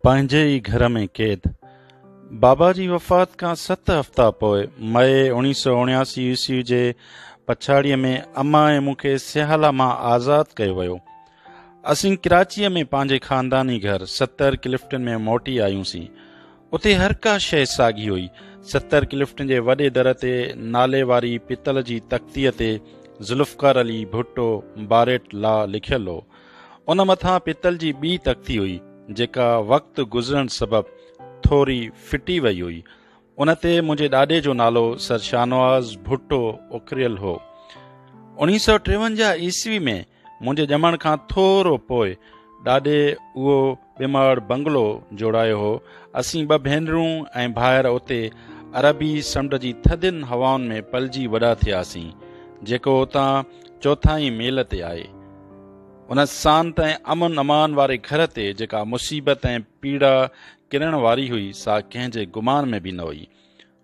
پنهنجي ئي گهر ۾ قيد. بابا جي وفات کان ست هفتا پوء مئي 1979 عيسوي جي پڇاڙيء ۾ امان ۽ مون کي سيالا مان آزاد ڪيو ويو. اسين ڪراچيء ۾ پنهنجي خانداني گهر ستر ڪلفٽن ۾ موٽي آيونسين. اتي هر ڪا شيء ساڳي هئي. ستر ڪلفٽن جي وڏي در تي نالي واري پتل جي تختيء تي ذوالفقار علي ڀٽو باريٽ لا لکيل هو. ان مٿان پتل جي ٻي تختي هئي، جيڪا وقت گذرڻ سبب ٿوري ڦٽي وئي هئي. ان تي منهنجي ڏاڏي جو نالو سر شاهنواز ڀٽو اڪريل هو. 1953 عيسوي ۾ منهنجي ڄمڻ کان ٿورو پوء ڏاڏي اهو ٻماڙ بنگلو جوڙايو هو. اسين ٻه ڀينرون ۽ ڀائر اتي عربي سمنڊ جي ٿڌين هوائن ۾ پلجي وڏا ٿياسين، جيڪو اتان چوٿائين ميل تي آهي. ان سانت ۽ امن امان واري گهر تي جيڪا مصيبت ۽ پيڙا ڪرڻ واري هئي، سا ڪنهن جي گمان ۾ به نه هئي.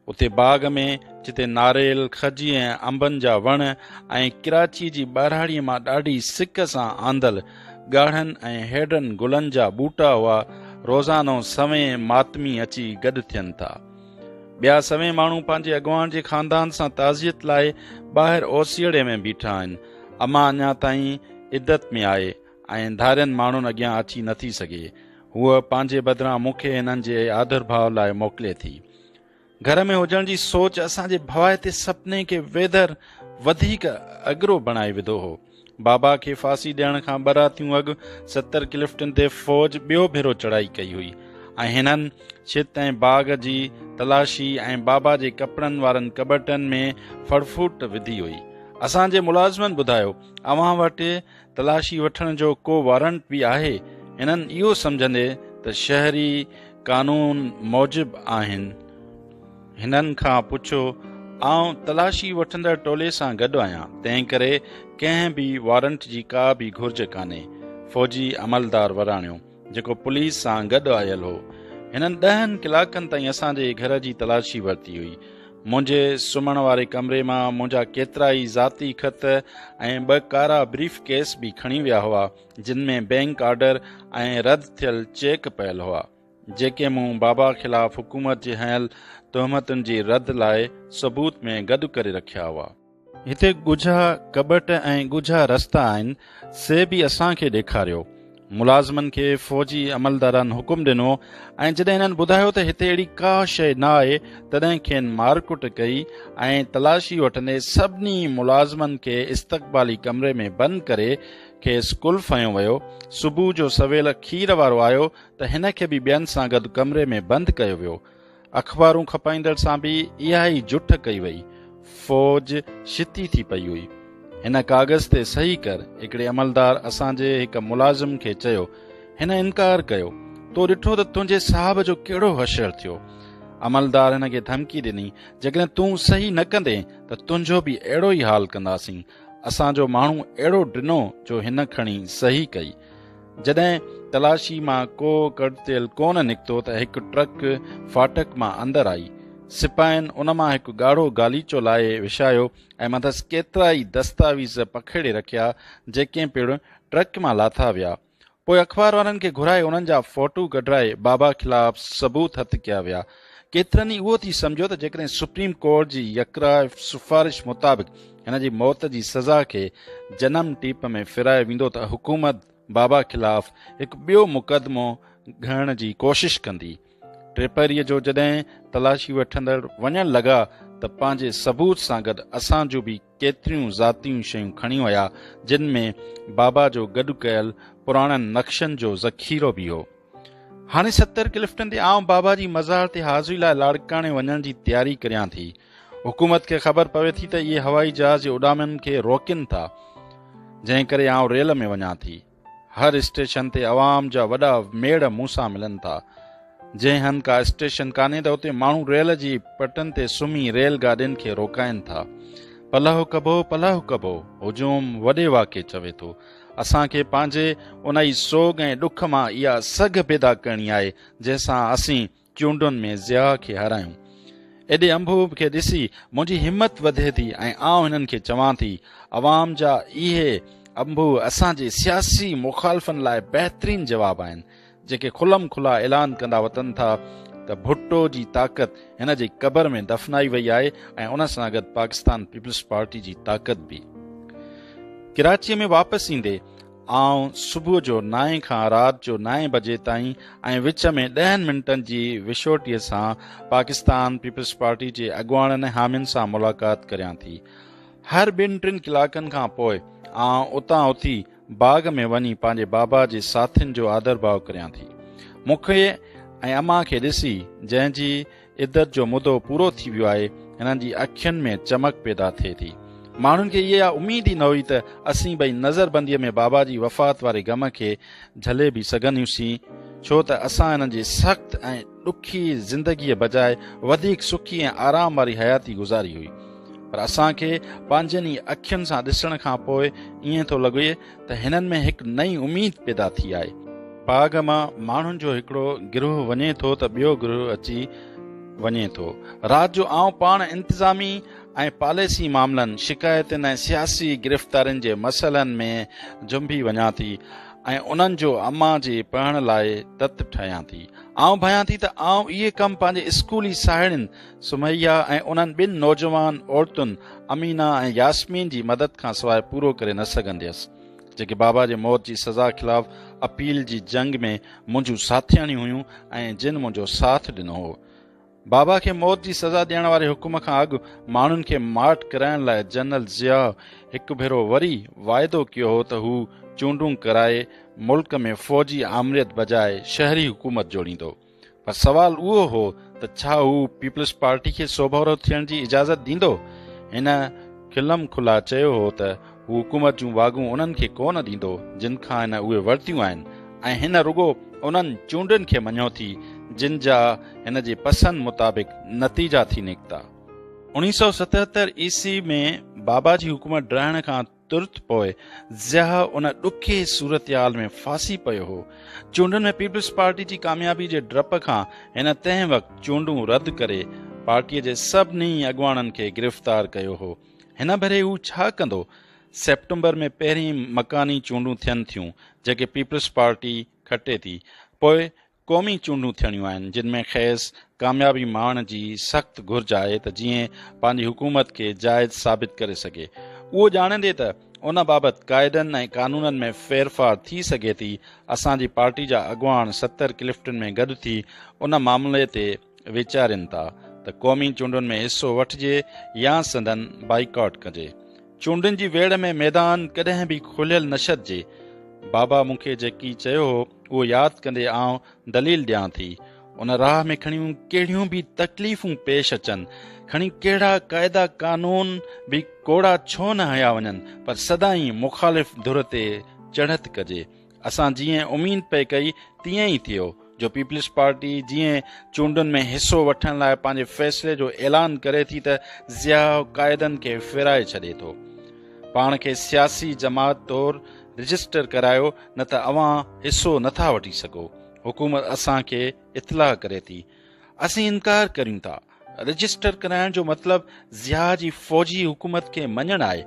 اتي باغ ۾ جتي ناريل، کجي ۽ انبن جا وڻ ۽ ڪراچيء جي ٻهراڙيء مان ڏاڍي سڪ سان آندل ڳاڙهن ۽ هيڊن گلن جا ٻوٽا هئا، روزانو سوين ماتمي اچي گڏ ٿين ٿا. ٻيا سوين ماڻهو پنهنجي اڳواڻ جي خاندان سان تعزيت لاء ٻاهر اوسيئڙي ۾ بيٺا آهن. امان اڃا تائين عدت ۾ آهي ۽ ڌارين ماڻهن اڳيان اچي نٿي سگهي. هوء پنهنجي بدران مون کي هنن جي آڌرڀاء لاء موڪلي ٿي. گهر ۾ هجڻ جي سوچ اسان جي ڀوائتي سپني کي ويڌر وڌيڪ اڳرو بڻائي وڌو هو. بابا کي ڦاسي ڏيڻ کان ٻه راتيون اڳ ستر ڪلفٽن تي فوج ٻيو ڀيرو چڙهائي ڪئي هئي ۽ هنن ڇت ۽ باغ جي تلاشي ۽ بابا جي ڪپڙن وارن ڪٻٽن ۾ ڦڙڦوٽ وڌي هئي. اسان جي ملازمن ٻڌايو، اوهان وٽ تلاشي وٺڻ جو ڪو وارنٽ به آهي؟ هنن اهو سمجهندي ته شهري قانون موجب آهن. هنن کان پڇيو، آئون تلاشي وٺندڙ ٽولي سان گڏ آهيان، تنهن ڪري ڪنهن به وارنٽ جي ڪا به گهرج ڪانهي. فوجي عملدار وراڻيو، جيڪو پوليس سان گڏ آيل هو. هنن ڏهن ڪلاڪن تائين اسان جي گهر جي تلاشي ورتي هئي. منهنجي سمهڻ واري ڪمري مان منهنجا ڪيترائي ذاتي خط ۽ ٻه ڪارا بريف ڪيس به کڻي ويا هئا، جن ۾ بئنڪ آرڊر ۽ رد ٿيل چيڪ پيل هئا، جيڪي مون بابا خلاف حڪومت جي هنيل تهمتن جي رد لاء ثبوت ۾ گڏ ڪري رکيا هئا. هتي ڳجها ڪٻٽ ۽ ڳجها رستا آهن، سي به اسان کي ڏيکاريو. ملازمن کي فوجي عملدارن حڪم ڏنو ۽ جڏهن هنن ٻڌايو ته هتي اهڙي ڪا شيء نه آهي، تڏهن کين مارڪٽ ڪئي ۽ تلاشي وٺندي سڀني ملازمن کي استقبالي ڪمري ۾ بند ڪري کيس قلف هنيو ويو. صبح جو سويل کير وارو آيو ته هن کي به ٻين سان گڏ ڪمري ۾ بند ڪيو ويو. اخبارون کپائيندڙ سان به اها ئي جٺ ڪئي وئي. فوج شتي ٿي پئي هئي. هن ڪاغذ تي صحيح ڪر، هڪڙي عملدار اسان جي هڪ ملازم کي چيو. هن انڪار ڪيو. تو ڏٺو ته تنهنجي صاحب جو ڪهڙو حشر ٿيو. عملدار هن کي ڌمڪي ڏني، جيڪڏهن تون صحيح نه ڪندين ته تنهنجو به اهڙو ئي حال ڪنداسين. اسان جو ماڻهو اهڙو ڊنو جو هن کڻي صحيح ڪئي. جڏهن تلاشي مان ڪو ڪڙتيل ڪونه نڪتو ته هڪ ٽرڪ ڦاٽڪ مان اندر آئي. سپاهين ان مان هڪ ڳاڙهو غاليچو لاهي وڇايو ۽ مٿس ڪيترائي دستاويز پکيڙي رکيا، جيڪي پڻ ٽرڪ مان لاٿا ويا. پوء اخبار وارن کي گهرائي انهن جا فوٽو ڪڍرائي بابا خلاف ثبوت هٿ ڪيا ويا. ڪيترن ئي اهو ٿي سمجهيو ته جيڪڏهن سپريم ڪورٽ جي يڪراء سفارش مطابق هن جي موت جي سزا کي جنم ٽيپ ۾ ڦيرايو ويندو ته حڪومت بابا خلاف هڪ ٻيو مقدمو گهڙڻ جي ڪوشش ڪندي. ٽيپهريء جو جڏهن تلاشي وٺندڙ وڃڻ لڳا ته پنهنجي ثبوت سان گڏ اسان جون به ڪيتريون ذاتيون شيون کڻي ويا، جن ۾ بابا جو گڏ ڪيل پراڻن نقشن جو ذخيرو به هو. هاڻي ستر ڪلفٽن تي آئون بابا جي مزار تي حاضري لاء لاڙڪاڻي وڃڻ جي تياري ڪريان ٿي. حڪومت کي خبر پوي ٿي ته اهي هوائي جهاز جي اڏامن کي روڪين ٿا، جنهن ڪري آئون ريل ۾ وڃان ٿي. هر اسٽيشن تي عوام جا وڏا ميڙ مون سان ملن ٿا. جنهن هنڌ ڪا اسٽيشن ڪانهي ته اتي ماڻهو ريل جي پٽن تي سمهي ريل گاڏين کي روڪائين ٿا. پلئه ڪبو، پلئه ڪبو، هجوم وڏي واڪي چوي ٿو. اسان کي پنهنجي انهي سوڳ ۽ ڏک مان اها سگهه پيدا ڪرڻي آهي، جنهن سان اسين چونڊن ۾ ضياء کي هارايون. ايڏي انبوهه کي ڏسي منهنجي همت وڌي ٿي ۽ آئون هنن کي چوان ٿي، عوام جا اهي انبوهه اسان جي سياسي مخالفن لاء بهترين جواب آهن. جيڪي کلم کلا اعلان ڪندا وتن ٿا ته ڀٽو جي طاقت هن جي قبر ۾ دفنائي وئي آهي ۽ ان سان گڏ پاڪستان پيپلز پارٽي جي طاقت به. ڪراچيء ۾ واپس ايندي آئون صبح جو نائين کان رات جو نائين بجي تائين ۽ وچ ۾ ڏهن منٽن جي وڇوٽيء سان پاڪستان پيپلز پارٽي جي اڳواڻن ۽ حامين سان ملاقات ڪريان ٿي. هر ٻن ٽن ڪلاڪن کان پوء آئون اتان اٿي باغ ۾ وڃي پنهنجي بابا جي ساٿين جو آڌرڀاء ڪريان ٿي. مون کي ۽ امان کي ڏسي، جنهن جي عدت جو مدو پورو ٿي ويو آهي، هنن جي اکين ۾ چمڪ پيدا ٿئي ٿي. ماڻهن کي اها اميد ئي نه هئي ته اسين ٻئي نظربنديء ۾ بابا جي وفات واري غم کي جهلي به سگهنديونسين، ڇو ته اسان هنن جي سخت ۽ ڏکي زندگيء بجاء وڌيڪ سکي ۽ آرام واري حياتي گذاري هئي. پر اسان کي پنهنجن ئي اکين سان ڏسڻ کان پوء ائين ٿو لڳي ته هنن ۾ هڪ نئين اميد پيدا ٿي آهي. باغ مان ماڻهن جو هڪڙو گروهه وڃي ٿو ته ٻيو گروهه اچي وڃي ٿو. رات جو آئون پاڻ انتظامي ۽ پاليسي معاملن، شڪايتن ۽ سياسي گرفتارين جي مسئلن ۾ جنبي وڃان ٿي ۽ انهن جو امان جي پڙهڻ لاء تت ٺاهيان ٿي. آئون ڀانيان ٿي ته آئون اهي ڪم پنهنجي اسڪولي ساهيڙين سميه ۽ انهن ٻن نوجوان عورتن امينه ۽ ياسمين جي مدد کان سواء پورو ڪري نه سگهنديس، جيڪي بابا جي موت جي سزا خلاف اپيل جي جنگ ۾ منهنجون ساٿياڻيون هيون ۽ جن منهنجو ساٿ ڏنو هو. بابا کي موت جي سزا ڏيڻ واري حڪم کان اڳ ماڻهن کي ماٺ ڪرائڻ لاء جنرل ضياء هڪ ڀيرو وري واعدو ڪيو هو ته هو چونڊون ڪرائي ملڪ ۾ فوجي آمريت بجاء شهري حڪومت جوڙيندو. پر سوال اهو هو ته ڇا هو پيپلز پارٽي کي سوڀارو ٿيڻ جي اجازت ڏيندو؟ هن کلم کلا چيو هو ته هو حڪومت جون واڳون انهن کي ڪو نه ڏيندو جن کان هن اهي ورتيون آهن ۽ هن رڳو انهن چونڊن کي مڃيو ٿي جن جا هن جي پسند مطابق نتيجا ٿي نڪتا. 1977 عيسوي ۾ بابا جي حڪومت ڊاهڻ کان ترت پوء ضياء ان ڏکي صورتحال ۾ ڦاسي پيو هو. چونڊن ۾ پيپلز پارٽي جي ڪاميابي جي ڊپ کان هن تنهن وقت چونڊون رد ڪري پارٽيء جي سڀني اڳواڻن کي گرفتار ڪيو هو. هن ڀيري هو ڇا ڪندو؟ سيپٽمبر ۾ پهرين مڪاني چونڊون ٿين ٿيون، جيڪي پيپلز پارٽي کٽي ٿي. پوء قومي چونڊون ٿيڻيون آهن جن ۾ کيس ڪاميابي ماڻڻ جي سخت گهرج آهي ته جيئن پنهنجي حڪومت کي جائز ثابت ڪري سگهي. اهو ڄاڻندي ته ان بابت قاعدن ۽ قانونن ۾ ڦيرڦار ٿي سگهي ٿي، اسان جي پارٽي جا اڳواڻ 70 ڪلفٽن ۾ گڏ ٿي ان معاملي تي ويچارين ٿا ته قومي چونڊن ۾ حصو وٺجي يا سندن بائيڪاٽ ڪجي. چونڊن جي ويڙهه ۾ ميدان ڪڏهن به کليل نه ڇڏجي. بابا مون کي جيڪي چيو هو، اهو ياد ڪندي آئون دليل ڏيان ٿي. ان راهه ۾ کڻيون ڪهڙيون به تڪليفون پيش اچن، کڻي ڪهڙا قاعدا قانون به ڪوڙا ڇو نه هنيا وڃن، پر سدائين مخالف ڌر تي چڙهت ڪجي. اسان جيئن اميد پئي ڪئي، تيئن ئي ٿيو، جو پيپلز پارٽي جيئن چونڊن ۾ حصو وٺڻ لاء پنهنجي فيصلي جو اعلان ڪري ٿي ته ضياء قاعدن کي ڦيرائي ڇڏي ٿو. پاڻ کي سياسي جماعت طور رجسٽر ڪرايو نه ته اوهان حصو نه ٿا وٺي سگهو. حڪومت اسان کي اطلاع ڪري ٿي. اسين انڪار ڪريون ٿا. رجسٽر ڪرائڻ جو مطلب ضياء جي فوجي حڪومت کي مڃڻ آهي.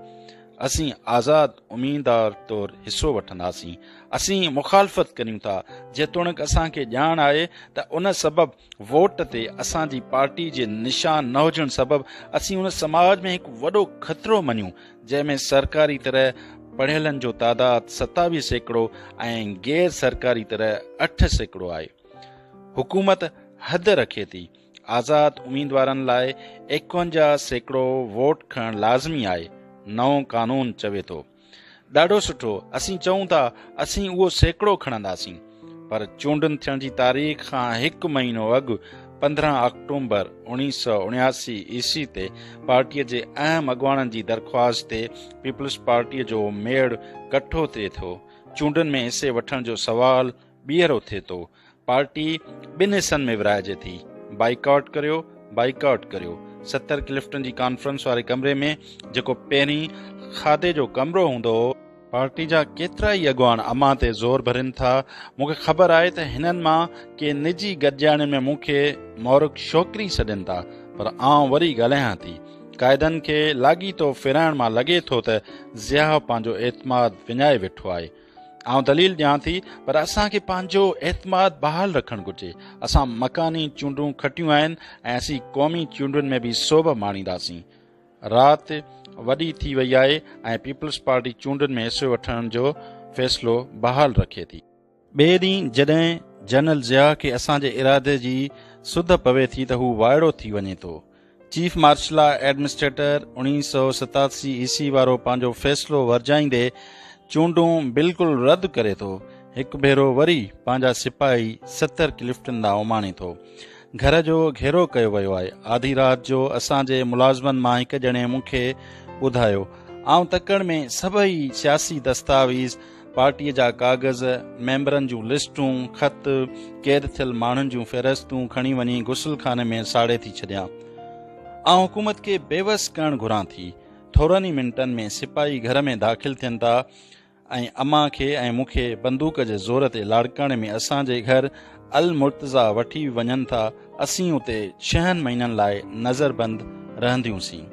اسين آزاد اميدوار طور حصو وٺنداسين. اسين مخالفت ڪريون ٿا. جيتوڻيڪ اسان کي ڄاڻ آهي ته ان سبب ووٽ تي اسان جي پارٽي جي نشان نه هجڻ سبب اسين ان سماج ۾ هڪ وڏو خطرو مڃيون جنهن ۾ سرڪاري طرح پڙهيلن جو تعداد 27% ۽ غير سرڪاري طرح 8% آهي. حڪومت حد رکي ٿي. آزاد اميدوارن لاء 51% ووٽ کڻڻ لازمي آهي، نئون قانون چوي ٿو. ڏاڍو سٺو، اسين چئون ٿا اسين اهو سيڪڙو کڻنداسين. پر چونڊن ٿيڻ جي تاريخ کان هڪ مهينو اڳ 15 آڪٽومبر 1979 عيسوي تي پارٽيء جي اهم اڳواڻن جي درخواست تي پيپلز پارٽيء جو ميڙ ڪٺو ٿئي ٿو. چونڊن ۾ حصي وٺڻ جو سوال ٻيهر اٿي ٿو. پارٽي ٻن حصن ۾ ورهائجي ٿي. بائيڪاٽ ڪريو، بائيڪاٽ ڪريو. 70 ڪلفٽن جي ڪانفرنس واري ڪمري ۾ جيڪو پهرين کاڌي جو ڪمرو هوندو هو، پارٽي جا ڪيترائي اڳواڻ امان تي زور ڀرين ٿا. مون کي خبر آهي ته هنن مان ڪي نجي گڏجاڻين ۾ مون کي مورک شوڪري سڏين ٿا، پر آئون وري ڳالهايان ٿي. قاعدن کي لاڳيتو ڦيرائڻ مان لڳي ٿو ته ضياء پنهنجو اعتماد وڃائي ويٺو آهي. آئون دليل ڏيان ٿي، پر اسان کي پنهنجو اعتماد بحال رکڻ گهرجي. اسان مڪاني چونڊون کٽيون آهن ۽ اسين قومي چونڊن ۾ به سوڀ ماڻينداسين. رات وڏي ٿي وئي آهي ۽ پيپلز پارٽي چونڊن ۾ حصو وٺڻ جو فيصلو بحال رکي ٿي. ٻئي ڏينهن جڏهن جنرل ضياء کي اسان جي ارادي جي سڌ پوي ٿي ته هو وائڙو ٿي وڃي ٿو. چيف مارشل لا ايڊمنسٽريٽر 1987 عيسوي وارو پنهنجو فيصلو ورجائيندي چونڊون بلڪل رد ڪري ٿو. هڪ ڀيرو وري پنهنجا سپاهي 70 ڪلفٽن ڏانهن اماڻي ٿو. گهر جو گهيرو ڪيو ويو آهي. آڌي رات جو اسان جي ملازمن مان هڪ ڄڻي مون کي ٻڌايو. آئون تڪڙ ۾ سڀئي سياسي دستاويز، پارٽيء جا ڪاغذ، ميمبرن جون لسٽون، خط، قيد ٿيل ماڻهن جون فهرستون کڻي وڃي غسل خاني ۾ ساڙي ٿي ڇڏيان. آئون حڪومت کي بيوس ڪرڻ گهران ٿي. ٿورن ئي منٽن ۾ سپاهي گهر ۾ داخل ٿين ٿا ۽ امان کي ۽ مون کي بندوق جي زور تي لاڙڪاڻي ۾ اسان جي گهر المرتضيٰ وٺي وڃن ٿا. اسين اتي ڇهن مهينن لاء نظربند رهنديون سين.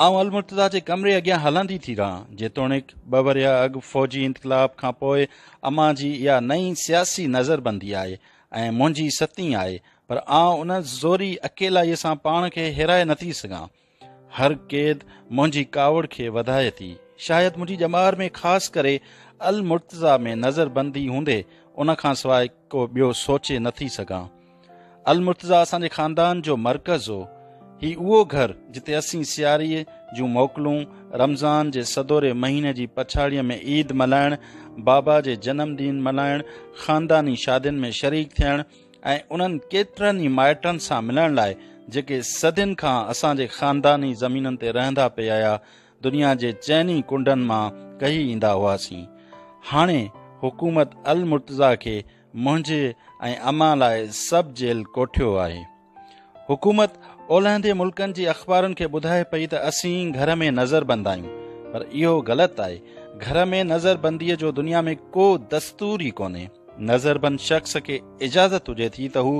آئون المرتضيٰ جي ڪمري اڳيان هلندي ٿي رهان. جيتوڻيڪ ٻه ورهيه اڳ فوجي انقلاب کان پوء امان جي اها نئين سياسي نظربندي آهي ۽ منهنجي ستين آهي، پر آئون ان زوري اڪيلائيء سان پاڻ کي هيرائي نٿي سگهان. هر قيد منهنجي ڪاوڙ کي وڌائي ٿي. شايد منهنجي ڄمار ۾ خاص ڪري المرتضيٰ ۾ نظربندي هوندي ان کان سواء ڪو ٻيو سوچي نٿي سگهان. المرتضيٰ اسان جي خاندان جو مرڪز هو. هي اهو گهر جتي اسين سياري جون موڪلون، رمضان جي سدوري مهيني جي پڇاڙيء ۾ عيد ملهائڻ، بابا جي جنم ڏينهن ملهائڻ، خانداني شادين ۾ شريڪ ٿيڻ ۽ انهن ڪيترن ئي مائٽن سان ملڻ لاء جيڪي صدين کان اسان جي خانداني زمينن تي رهندا پئي آيا، دنيا جي چئني ڪنڊن مان ڪهي ايندا هئاسين. هاڻي حڪومت المرتضيٰ کي منهنجي ۽ امان لاء سب جيل ڪوٺيو آهي. حڪومت اولهندي ملڪن جي اخبارن کي ٻڌائي پئي ته اسين گهر ۾ نظربند آهيون، پر اهو غلط آهي. گهر ۾ نظربنديء جو دنيا ۾ ڪو دستور ئي ڪونهي. نظربند شخص کي اجازت هجي ٿي ته هو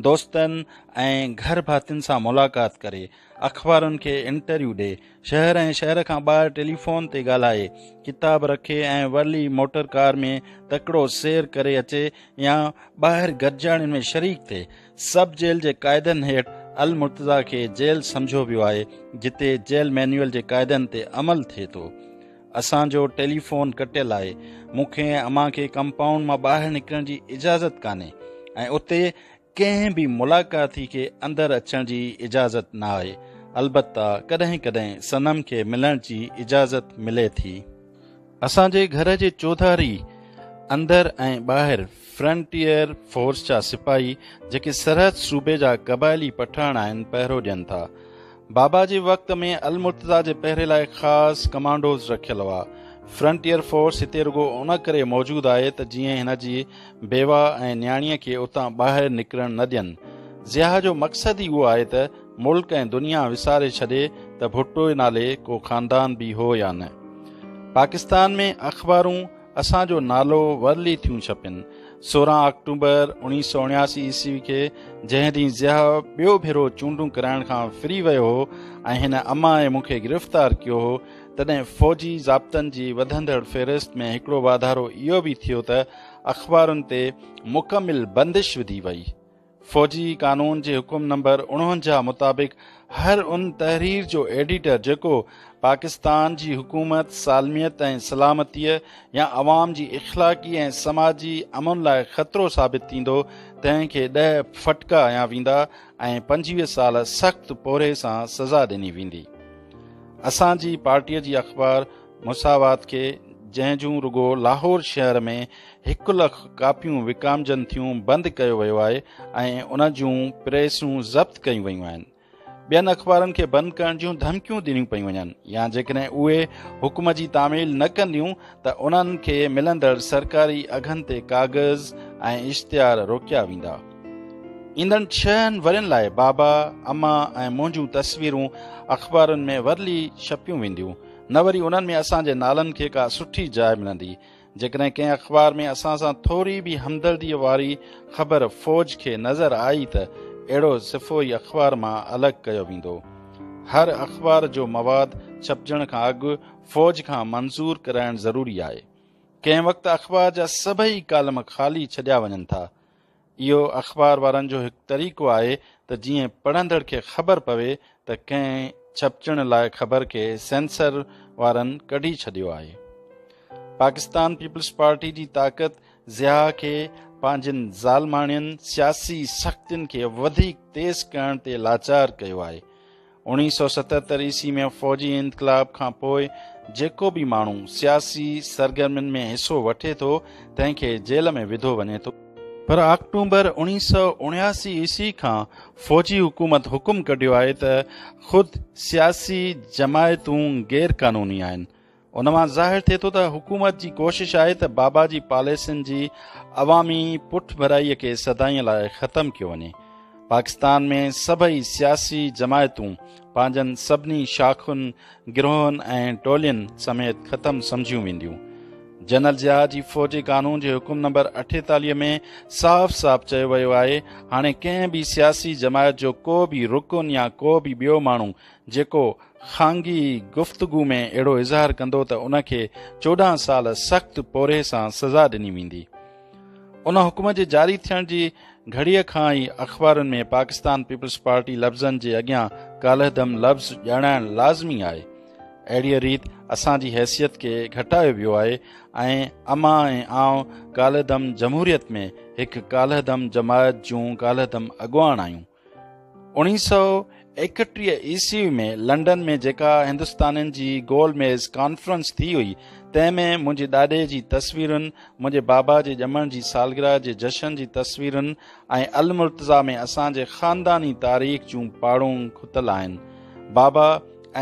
دوستن ۽ گهر ڀاتين سان ملاقات ڪري، اخبارن کي انٽرويو ڏي، شهر ۽ شهر کان ٻاهر ٽيليفون تي ڳالهائي، ڪتاب رکي ۽ ورلي موٽر ڪار ۾ تڪڙو سير ڪري اچي يا ٻاهر گڏجاڻين ۾ شريڪ ٿئي. سب جيل جي قاعدن هيٺ المرتضيٰ کي جيل سمجهيو ويو آهي، جتي جيل مينيول جي قاعدن تي عمل ٿئي ٿو. اسان جو ٽيليفون ڪٽيل آهي. مون کي ۽ امان کي ڪمپائونڊ مان ٻاهر نڪرڻ جي اجازت ڪانهي ۽ اتي ڪنهن به ملاقاتي کي اندر اچڻ جي اجازت نه آهي، البته ڪڏهن ڪڏهن صنم کي ملڻ جي اجازت ملي ٿي. اسان جي گهر جي چوڌاري اندر ۽ ٻاهر فرنٽيئر فورس جا سپاهي جيڪي سرحد صوبي جا قبائلي پٺاڻ آهن پهرو ڏين ٿا. بابا جي وقت ۾ المرتضيٰ جي پهري لاء خاص ڪمانڊوز رکيل هئا. فرنٽيئر فورس هتي رڳو ان ڪري موجود آهي ته جيئن هن جي بيواهه ۽ نياڻيء کي اتان ٻاهر نڪرڻ نه ڏين. ضياء جو مقصد ئي اهو آهي ته ملڪ ۽ دنيا وساري ڇڏي ته ڀٽو نالي ڪو خاندان به هو يا نه. پاڪستان ۾ اخبارون اسان جو نالو ورلي ٿيون ڇپين. 16 آڪٽوبر 1979 عيسوي کي جنهن ڏينهن ضياء ٻيو ڀيرو چونڊون ڪرائڻ کان ڦري ويو هو ۽ هن امان ۽ مون کي گرفتار ڪيو هو تڏهن فوجي ضابطن جي وڌندڙ فهرست ۾ هڪڙو واڌارو اهو به ٿيو ته اخبارن تي مڪمل بندش وڌي وئي. فوجي قانون جي حڪم نمبر 49 مطابق هر ان تحرير جو ايڊيٽر جيڪو پاڪستان جي حڪومت، سالميت ۽ سلامتيء يا عوام جي اخلاقي ۽ سماجي امن لاء خطرو ثابت ٿيندو تنهن کي ڏهه ڦٽڪا هنيا ويندا ۽ 25 سال سخت پورهئي سان سزا ڏني ويندي. اسان جي پارٽيء جي اخبار مساوات کي جنهن جون رڳو لاهور شهر ۾ هڪ لک ڪاپيون وڪامجن ٿيون بند ڪيو ويو آهي ۽ ان جون پريسون ضبط ڪيون ويون آهن. ٻين اخبارن کي بند ڪرڻ جون ڌمڪيون ڏنيون پيون وڃن يا جيڪڏهن اهي حڪم جي تعميل نه ڪنديون ته انهن کي ملندڙ سرڪاري اگهن تي ڪاغذ ۽ اشتهار روڪيا ويندا. ايندڙ ڇهن ورهين لاء بابا، امان ۽ منهنجون تصويرون اخبارن ۾ ورلي ڇپيون وينديون. نه وري انهن ۾ اسان جي نالن کي ڪا سٺي جاء ملندي. جيڪڏهن ڪنهن اخبار ۾ اسان سان ٿوري به همدرديء واري خبر فوج کي نظر آئي ته اهڙو صفحو ئي اخبار مان الڳ ڪيو ويندو. هر اخبار جو مواد ڇپجڻ کان اڳ فوج کان منظور ڪرائڻ ضروري آهي. ڪنهن وقت اخبار جا سڀئي ڪالم خالي ڇڏيا وڃن ٿا. اهو اخبار وارن جو هڪ طريقو آهي ته جيئن پڙهندڙ کي خبر پوي ته ڪنهن ڇپجڻ لائق خبر کي سينسر وارن ڪڍي ڇڏيو آهي. پاڪستان پيپلز پارٽي جي طاقت ضياء کي پنهنجين ظالماڻين سياسي سختين کي وڌيڪ تيز ڪرڻ تي لاچار ڪيو آهي. 1977 عيسوي ۾ فوجي انقلاب کان پوء جيڪو به ماڻهو سياسي سرگرمين ۾ حصو وٺي ٿو تنهن کي جيل ۾ وڌو وڃي ٿو. پر آڪٽومبر 1979 عيسوي کان فوجي حڪومت حڪم ڪڍيو آهي ته خود سياسي جماعتون غير قانوني آهن. ان مان ظاهر ٿئي ٿو ته حڪومت جي ڪوشش آهي ته بابا جي پاليسين جي عوامي پٺڀرائي کي سدائين لاء ختم ڪيو وڃي. پاڪستان ۾ سڀئي سياسي جماعتون پنهنجن سڀني شاخن، گروهن ۽ ٽولين سميت ختم سمجهيون وينديون. جنرل ضياء جي فوجي قانون جي حڪم نمبر 48 ۾ صاف صاف چيو ويو آهي، هاڻي ڪنهن به سياسي جماعت جو ڪو به رڪن يا ڪو به ٻيو ماڻهو جيڪو خانگي گفتگو ۾ اهڙو اظهار ڪندو ته ان کي 14 سال سخت پورهيي سان سزا ڏني ويندي. ان حڪم جي جاري ٿيڻ جي گهڙيء کان ئي اخبارن ۾ پاڪستان پيپلز پارٽي لفظن جي اڳيان ڪالهدم لفظ ڄاڻائڻ لازمي آهي. اهڙيء ريت اسان جي حيثيت کي گهٽايو ويو آهي ۽ امان ۽ آئون ڪالهدم جمهوريت ۾ هڪ ڪالهدم جماعت جون ڪالهدم اڳواڻ آهيون. 1931 عيسوي ۾ لنڊن ۾ جيڪا هندستانين جي گول ميز ڪانفرنس ٿي هئي، تنهن ۾ منهنجي ڏاڏي جي تصويرن، منهنجي بابا جي ڄمڻ جي سالگرهه جي جشن جي تصويرن ۽ المرتضيٰ ۾ اسان جي خانداني تاريخ جون پاڙون کتل آهن. بابا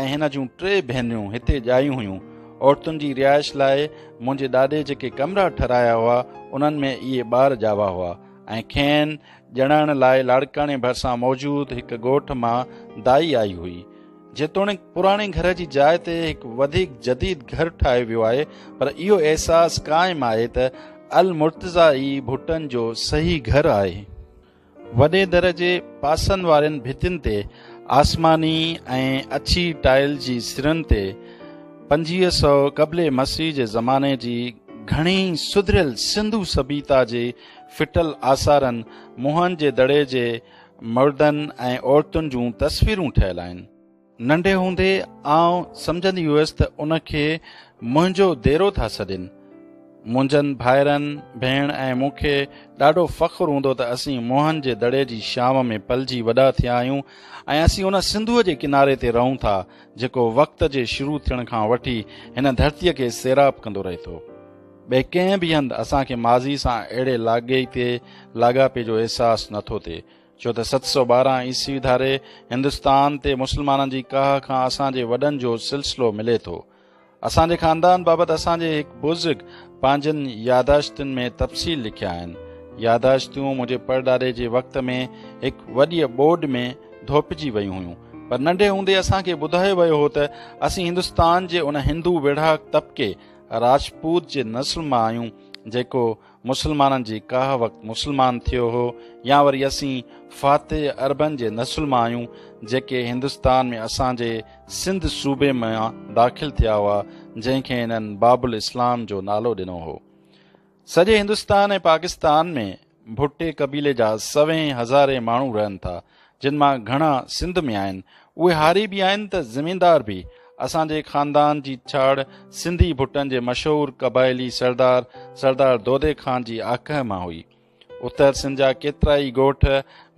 ۽ هن جون ٽي ڀينريون هتي ڄايون هيون. عورتن جي رهائش لاء منهنجي ڏاڏي جيڪي ڪمرا ٺهرايا هئا، انهن ۾ اهي ٻار ڄاوا هئا ۽ کين ڄڻائڻ لاء لاڙڪاڻي ڀرسان موجود هڪ ڳوٺ مان دائي آئي هئي. جيتوڻيڪ پراڻي گهر جي جاء تي هڪ وڌيڪ جديد گهر ٺاهيو ويو آهي، پر اهو احساس قائم آهي ته المرتضيٰ ئي ڀٽن جو صحيح گهر آهي. وڏي در جي پاسن وارين ڀتين تي آسماني ۽ اڇي ٽائل جي سرن تي 2500 قبل مسيح جي زماني جي گهڻي سڌريل سنڌو سڀيتا جي ڦٽل آثارن، موهن جي دڙي جي مردن ۽ عورتن جون تصويرون ٺهيل آهن. ننڍي هوندي آئون سمجهندي هيس ته ان کي منهنجو ديرو ٿا سڏين. منهنجن ڀائرن، ڀيڻ ۽ مون کي ڏاڍو فخر هوندو ته اسين موهن جي دڙي جي شام ۾ پلجي وڏا ٿيا آهيون ۽ اسين ان سنڌوء جي ڪناري تي رهون ٿا، جيڪو وقت جي شروع ٿيڻ کان وٺي هن ڌرتيء کي سيراب ڪندو رهي ٿو. ٻئي ڪنهن به هنڌ اسان کي ماضي سان اهڙي لاڳيتي لاڳاپي جو احساس نه ٿو ٿئي، ڇو ته 712 عيسوي ڌاري هندستان تي مسلمانن جي ڪاهه کان اسان جي وڏن جو سلسلو ملي ٿو. اسان جي خاندان بابت اسان جي هڪ بزرگ پنهنجن ياداشتن ۾ تفصيل لکيا آهن. ياداشتون منهنجي پڙڏاڏي جي وقت ۾ هڪ وڏيء ٻوڏ ۾ ڌوپجي ويون هيون، پر ننڍي هوندي اسان کي ٻڌايو ويو هو ته اسين هندستان جي ان هندو ويڙهاڪ طبقي راجپوت جي نسل مان آهيون جيڪو مسلمانن جي ڪاهه وقت مسلمان ٿيو هو يا وري اسين فاتح عربن جي نسل مان آهيون جيڪي هندستان ۾ اسان جي سنڌ صوبي مان داخل ٿيا هئا جنهن کي هنن باب الاسلام جو نالو ڏنو هو. سڄي هندستان ۽ پاڪستان ۾ ڀٽي قبيلي جا سوين هزارين ماڻهو رهن ٿا، جن مان گهڻا سنڌ ۾ آهن. اهي هاري به آهن ته زميندار به. اسان جي خاندان جي ڇاڙ سنڌي ڀٽن جي مشهور قبائلي سردار سردار دودي خان جي آڪهه مان هئي. اتر سنڌ جا ڪيترائي ڳوٺ،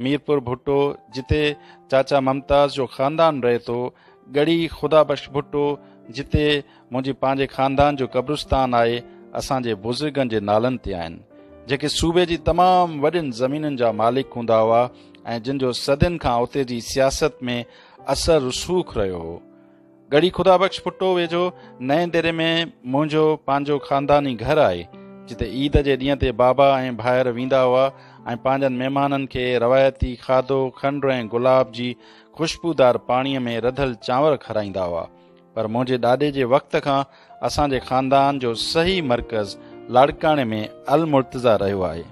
ميرپور ڀٽو، جتي چاچا ممتاز جو خاندان رهي ٿو، ڳڙهي خدا بخش ڀٽو، جتي منهنجي پنهنجي خاندان جو قبرستان آهي، اسان جي بزرگن جي نالن تي آهن، جيڪي صوبي جي تمام وڏين زمينن جا مالڪ هوندا هئا ۽ جن جو صدين کان اتي جي سياست ۾ اثر رسوخ رهيو هو. ڳڙهي خدا بخش ڀٽو ويجهو نئين ديري ۾ منهنجو پنهنجو خانداني گهر آهي، جتي عيد جي ڏينهن تي بابا ۽ ڀائر ويندا هئا ۽ پنهنجن مهمانن کي روايتي کاڌو کنڊ ۽ گلاب جي خوشبودار پاڻيء ۾ رڌل چانور کارائيندا هئا. پر منهنجي ڏاڏي جي وقت کان اسان جي خاندان جو صحيح مرڪز لاڙڪاڻي ۾ المرتضيٰ رهيو آهي.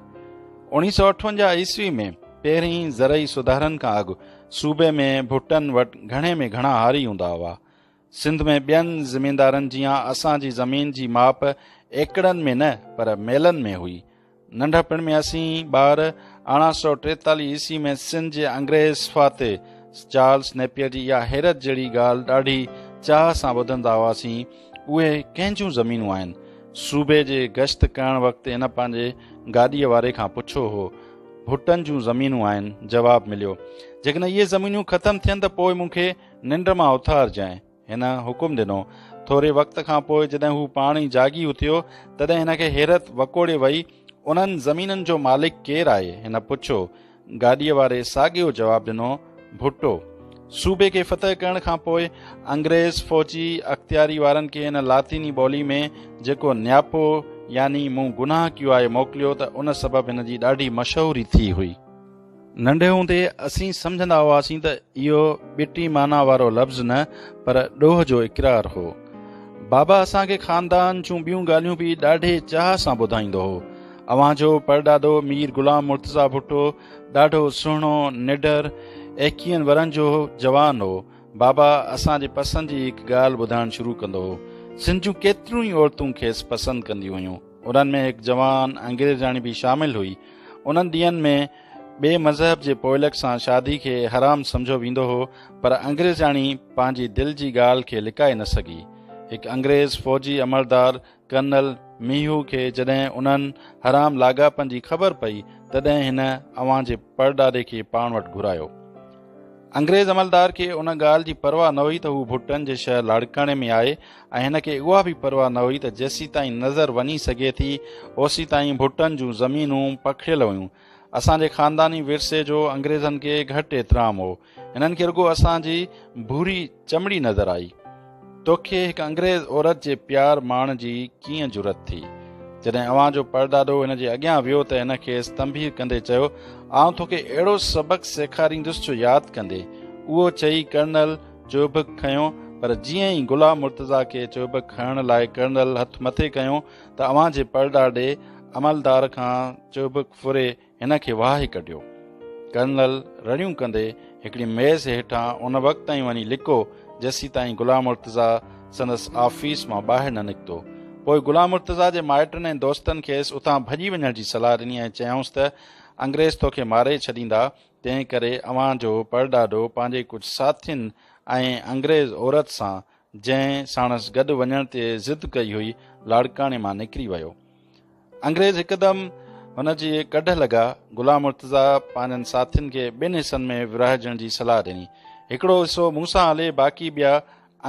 1958 عيسوي ۾ پهرين زرعي سڌارن کان اڳ صوبي ۾ ڀٽن وٽ گهڻي ۾ گهڻا هاري هوندا هئا. سنڌ ۾ ٻين زميندارن جيان اسان جي زمين جي ماپ ايڪڙن ۾ نه پر ميلن ۾ هئي. ننڍپڻ ۾ اسين ٻار 1843 عيسوي ۾ سنڌ جي انگريز فاتح چارلس نيپئر جي اها حيرت جهڙي ڳالهه ڏاڍي چاهه سان ٻڌندا هئاسين، اهي ڪنهن جون زمينون آهن؟ صوبي جي گشت ڪرڻ وقت هن پنهنجي گاڏيء واري کان پڇيو هو. ڀٽن جون زمينون آهن، جواب مليو. جيڪڏهن اهي زمينون ختم ٿين ته پوء مون کي ننڊ مان اٿارجانء. هن حڪم ڏنو. ٿوري وقت کان پوء جڏهن هو پاڻ ئي جاڳي اٿيو، تڏهن هن کي حيرت وڪوڙي وئي. انهن زمينن جو مالڪ ڪير آهي؟ هن پڇيو. گاڏيء واري ساڳيو جواب ڏنو، ڀٽو. صوبي کي فتح ڪرڻ کان پوء انگريز فوجي اختياري وارن کي هن لاطيني ٻولي ۾ جيڪو نياپو يعني مون گناهه ڪيو آهي موڪليو ته ان سبب هن جي ڏاڍي مشهوري ٿي هئي. ننڍي هوندي اسين سمجهندا هئاسين ته اهو ٻٽي معنيٰ وارو لفظ نه پر ڏوهه جو اقرار هو. بابا اسان کي خاندان جون ٻيون ڳالهيون به ڏاڍي چاهه سان ٻڌائيندو هو. اوهان جو پڙڏاڏو مير غلام مرتضيٰ ڀٽو ڏاڍو سهڻو، نڊر، ايڪيهن ورهن جو جوان هو. بابا اسان جي پسند جي هڪ ڳالهه ٻڌائڻ شروع ڪندو هو. سنڌ جون ڪيتريون ئي عورتون کيس پسند ڪنديون هيون. انهن ۾ هڪ جوان انگريزياڻي به شامل هئي. انهن ڏينهن ۾ ٻئي مذهب جي پوئلڳ سان شادي کي حرام سمجهيو ويندو هو، پر انگريزياڻي پنهنجي دل جي ڳالهه کي لڪائي نه سگهي. هڪ انگريز فوجي عملدار ڪرنل ميهو کي جڏهن انهن حرام لاڳاپن جي خبر پئي، تڏهن هن اوهان جي پڙڏاڏي کي پاڻ وٽ گهرايو. انگريز عملدار کي ان ڳالهه جي پرواهه نه هئي ته هو ڀٽن جي شهر لاڙڪاڻي ۾ آهي ۽ هن کي اها به پرواهه نه هئي ته جيسيتائين نظر وڃي سگهي ٿي اوسيتائين ڀٽن جون زمينون پکڙيل هيون. اسان جي خانداني ورثي جو انگريزن کي گهٽ احترام هو. هنن کي رڳو اسان جي ڀوري چمڙي نظر آئي. توکي هڪ انگريز عورت جي پيار ماڻڻ جي ڪيئن جرئت ٿي؟ جڏهن اوهان جو پڙڏاڏو هن جي اڳيان ويو ته هن کيس تنبيهه ڪندي چيو، آئون توکي اهڙو سبق سيکاريندس جو ياد ڪندين. اهو چئي ڪرنل چهبڪ کنيو، پر جيئن ئي غلام مرتضيٰ کي چهبڪ کڻڻ لاء ڪرنل هٿ مٿي ڪيو ته اوهان جي پڙڏاڏي عملدار کان چهبڪ ڦري هن کي واهي ڪڍيو. ڪرنل رڙيون ڪندي هڪڙي ميز هيٺان ان وقت تائين وڃي لڪو، جيسيتائين غلام مرتضيٰ سندس آفيس مان ٻاهر نه نڪتو. پوء غلام مرتضيٰ جي مائٽن ۽ دوستن کيس اتان ڀڄي وڃڻ جي صلاح ڏني ۽ چيائونس ته انگريز توکي ماري ڇڏيندا، تنهن ڪري اوهان جو پڙڏاڏو پنهنجي ڪجهه ساٿين ۽ انگريز عورت سان، جنهن ساڻس گڏ وڃڻ تي ضد ڪئي هئي، لاڙڪاڻي مان نڪري ويو. انگريز هڪدم هن جي ڪڍ لڳا. غلام مرتضيٰ پنهنجن ساٿين کي ٻن حصن ۾ ورهائجڻ جي صلاح ڏني. هڪڙو حصو مون سان هلي، باقي ٻيا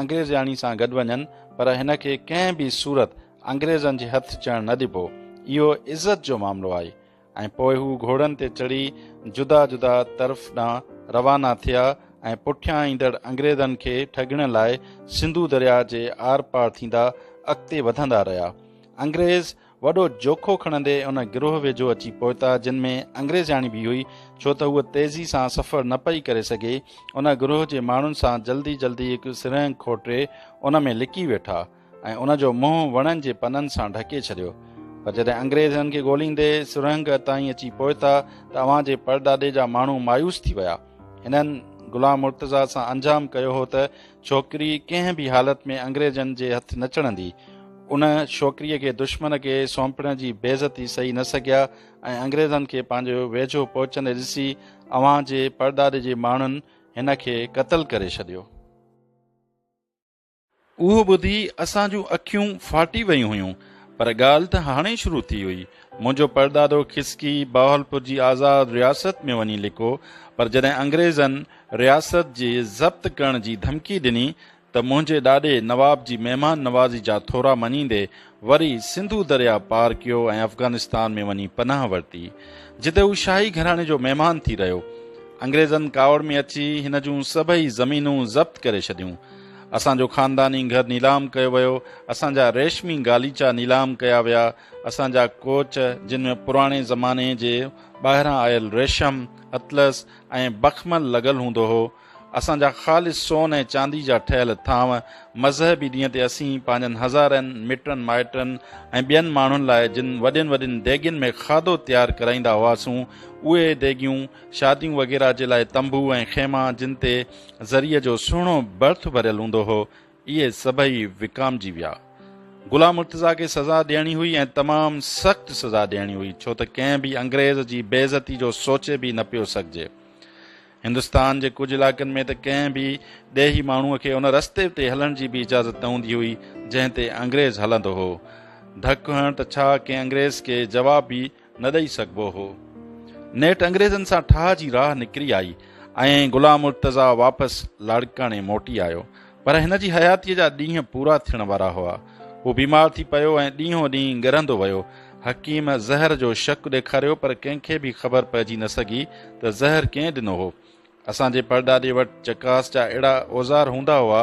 انگريزياڻي سان گڏ وڃن، پر هن کي ڪنهن به صورت انگريزن جي هٿ چڙهڻ نه ڏبو. اهو عزت جو معاملو آهي. ۽ پوء هو گهوڙن تي چڙهي جدا جدا طرف ڏانهن روانا ٿيا ۽ پٺيان ايندڙ انگريزن کي ٺڳڻ لاء سنڌو درياء جي آرپار ٿيندا اڳتي وڌندا رهيا. انگريز وڏو جوکو کڻندي ان گروهه ويجهو اچي پهتا جن ۾ انگريزياڻي به هئي ڇو ته هوء تيزي سان سفر نه پئي ڪري سگهي. ان گروهه جي ماڻهن سان جلدي جلدي هڪ سرنگهه کوٽي ان ۾ لڪي ويٺا ۽ ان جو منهن وڻن جي پنن سان ڍڪي ڇڏيو. پر جڏهن انگريز هنن کي ڳوليندي سرنگهه تائين اچي پهتا ته اوهان جي پڙڏاڏي جا ماڻهو مايوس ٿي ويا. هنن غلام مرتضيٰ سان انجام ڪيو هو ته ڇوڪري ڪنهن به حالت ۾ انگريزن جي هٿ نه چڙهندي. ان ڇوڪريء کي دشمن کي سونپڻ جي بيعزتي سهي نه سگهيا ۽ انگريزن کي پنهنجو ويجهو پهچندي ڏسي اوهان جي پڙڏاڏي جي ماڻهن هن کي قتل ڪري ڇڏيو. اهو ٻڌي اسان جون اکيون ڦاٽي ويون هيون، پر ڳالهه ته هاڻي شروع ٿي هئي. منهنجو پڙڏاڏو کسڪي بهاولپور جي آزاد رياست ۾ وڃي لڪو، پر جڏهن انگريزن رياست جي ضبط ڪرڻ جي ڌمڪي ڏني ته منهنجي ڏاڏي نواب جي مهمان نوازي جا ٿورا مڃيندي وري سنڌو درياء پار ڪيو ۽ افغانستان ۾ وڃي پناهه ورتي، جتي هو شاهي گهراڻي جو مهمان ٿي رهيو. انگريزن ڪاوڙ ۾ اچي هن جون سڀئي زمينون ضبط ڪري ڇڏيون. اسان جو خانداني گهر نيلام ڪيو ويو، اسان جا ريشمي غاليچا نيلام ڪيا ويا، اسان جا ڪوچ جن ۾ پراڻي زماني جي ٻاهران آيل ريشم، اطلس ۽ بخمل لڳل هوندو هو، اسان جا خالص سون ۽ چاندي جا ٺهيل ٿانو، مذهبي ڏينهن تي اسين پنهنجن هزارين مٽن مائٽن ۽ ٻين ماڻهن لاء جن وڏين وڏين ديڳين ۾ کاڌو تيار ڪرائيندا هئاسون، اهي ديڳيون، شاديون وغيره جي لاء تنبو ۽ خيما جن تي زريء جو سهڻو برٿ ڀريل هوندو هو. اهي سڀئي وڪامجي ويا. غلام مرتضيٰ کي سزا ڏيڻي هئي ۽ تمام سخت سزا ڏيڻي هئي، ڇو ته ڪنهن به انگريز جي بيعزتي جو سوچي به نه پيو سگهجي. هندستان جي ڪجهه علائقن ۾ ته ڪنهن به ڏيهي ماڻهوء کي ان رستي تي هلڻ جي به اجازت نه هوندي هئي، جنهن تي انگريز هلندو هو. ڌڪ هڻڻ ته ڇا، ڪنهن انگريز کي جواب به نه ڏئي سگهبو هو. نيٺ انگريزن سان ٺاهه جي راهه نڪري آئي ۽ غلام مرتضيٰ واپس لاڙڪاڻي موٽي آيو. پر هن جي حياتيء جا ڏينهن پورا ٿيڻ وارا هئا. هو بيمار ٿي پيو ۽ ڏينهون ڏينهن ڳرندو ويو. حڪيم زهر جو شڪ ڏيکاريو پر ڪنهن کي به خبر پئجي نه سگهي ته زهر ڪنهن ڏنو هو. اسان جي پڙڏاڏي وٽ چڪاس جا اهڙا اوزار هوندا هئا،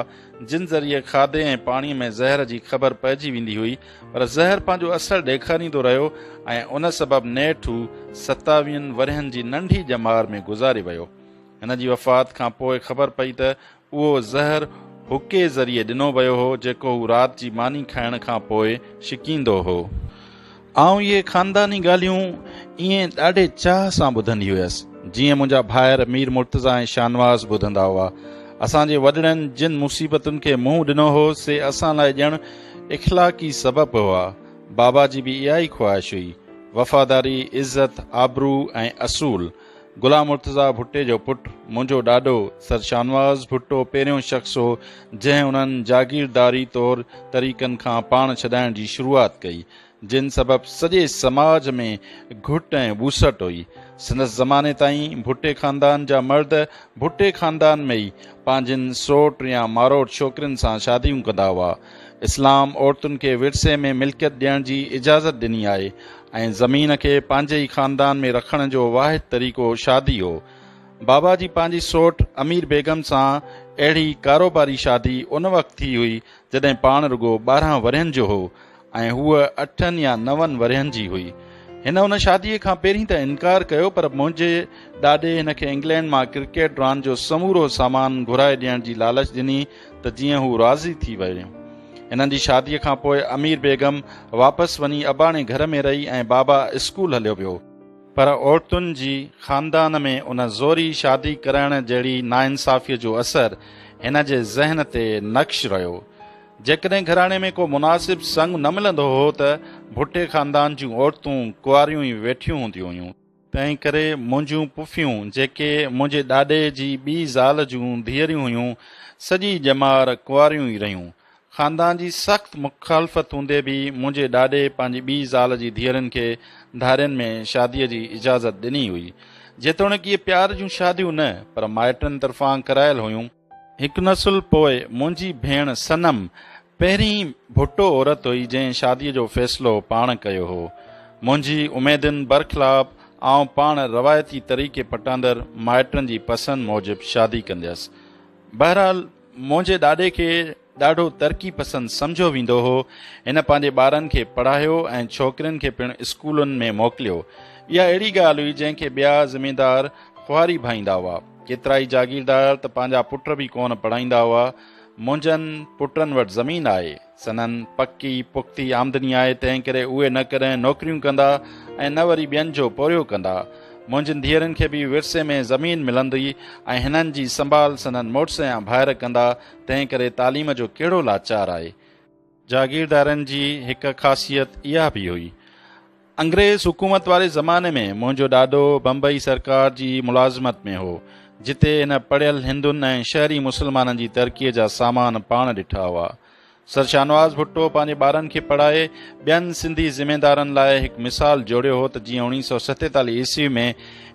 جن ذريعي کاڌي ۽ پاڻيء ۾ زهر جي خبر پئجي ويندي هئي، پر زهر پنهنجو اثر ڏيکاريندو رهيو ۽ ان سبب نيٺ هو ستاويهن ورهين جي ننڍي ڄمار ۾ گذاري ويو. هن جي وفات کان پوء خبر پئي ته اهو زهر حقي ذريعي ڏنو ويو هو، جيڪو هو رات جي ماني کائڻ کان پوء ڇڪيندو هو. آئون اهي خانداني ڳالهيون ائين ڏاڍي چاهه سان ٻڌندي هيس، جيئن منهنجا ڀائر مير مرتضيٰ ۽ شاهنواز ٻڌندا هئا. اسان جي وڏڙن جن مصيبتن کي منهن ڏنو هو، سي اسان لاء ڄڻ اخلاقي سبب هئا. بابا جي به اها ئي خواهش هئي. وفاداري، عزت، آبرو ۽ اصول. غلام مرتضيٰ ڀٽي جو پٽ، منهنجو ڏاڏو سر شاهنواز ڀٽو پهريون شخص هو، جنهن انهن جاگيرداري طور طريقن کان پاڻ ڇڏائڻ جي شروعات ڪئي، جن سبب سڄي سماج ۾ گهٽ ۽ ٻوسٽ هئي. سندس زماني تائين ڀٽي خاندان جا مرد ڀٽي خاندان ۾ ئي پنهنجين سوٽ يا ماروٽ ڇوڪرين سان شاديون ڪندا هئا. اسلام عورتن کي ورثي ۾ ملڪيت ڏيڻ جي اجازت ڏني آهي ۽ زمين کي پنهنجي ئي خاندان ۾ رکڻ جو واحد طريقو شادي هو. بابا جي پنهنجي سوٽ امير بيگم سان اهڙي ڪاروباري شادي ان وقت ٿي هئي جڏهن پاڻ رڳو 12 ورهين جو هو ۽ هوء اٺن يا نون ورهين جي هئي. هن ان شاديء کان پهرين ته انڪار ڪيو پر منهنجي ڏاڏي هن کي انگلينڊ مان ڪرڪيٽ راند جو سمورو سامان گهرائي ڏيڻ جي لالچ ڏني ته جيئن هو راضي ٿي وڃي. هنن جي شاديء کان پوء امير بيگم واپس وڃي اباڻي گهر ۾ رهي ۽ بابا اسڪول هليو ويو. پر عورتن جي خاندان ۾ ان زوري شادي ڪرائڻ جهڙي ناانصافيء جو اثر هن جي ذهن تي نقش رهيو. جيڪڏهن گهراڻي ۾ ڪو مناسب سڱ نه ملندو هو ته ڀٽي خاندان جون عورتون ڪنواريون ئي ويٺيون هونديون هيون. تنهن ڪري منهنجون پڦيون، جيڪي منهنجي ڏاڏي جي ٻي زال جون ڌيئريون هيون، سڄي ڄمار ڪنواريون ئي رهيون. خاندان جي سخت مخالفت هوندي به منهنجي ڏاڏي پنهنجي ٻي زال جي ڌيئرن کي ڌارين ۾ شاديء جي اجازت ڏني هئي. جيتوڻيڪ اهي پيار جون شاديون نه، پر مائٽن طرفان ڪرايل هيون. هڪ نسل پوء منهنجي ڀيڻ صنم پهرين ڀٽو عورت هئي جنهن شاديء جو فيصلو پاڻ ڪيو هو. منهنجي اميدن برخلاف آئون پاڻ روايتي طريقي پٽاندر مائٽن جي پسند موجب شادي ڪنديس. بهرحال منهنجي ڏاڏي کي ڏاڍو ترقي پسند سمجهيو ويندو هو. هن پنهنجي ٻارن کي پڙهايو ۽ ڇوڪرين کي پڻ اسڪولن ۾ موڪليو. اها اهڙي ڳالهه هئي جنهن کي ٻيا زميندار خواري ڀائيندا هئا. ڪيترائي جاگيردار ته پنهنجا پٽ به ڪونه پڙهائيندا هئا. منهنجن پٽن وٽ زمين آهي، سندن پڪي پختي آمدني آهي، تنهن ڪري اهي نه ڪڏهن نوڪريون ڪندا ۽ نه وري ٻين جو پورهيو ڪندا. منهنجين ڌيئرن کي به ورثي ۾ زمين ملندي ۽ هنن جي سنڀال سندن مڙس يا ڀائر ڪندا، تنهن ڪري تعليم جو ڪهڙو لاچار آهي. جاگيردارن جي هڪ خاصيت اها به هئي. انگريز حڪومت واري زماني ۾ منهنجو ڏاڏو بمبئي سرڪار جي ملازمت ۾ هو، جتي هن پڙهيل هندن ۽ شهري مسلمانن جي ترقيء جا سامان پاڻ ڏٺا هئا. سر شاهنواز ڀٽو پنهنجي ٻارن کي پڙهائي ٻين سنڌي زميندارن لاء هڪ مثال جوڙيو هو ته جيئن 1947 عيسوي ۾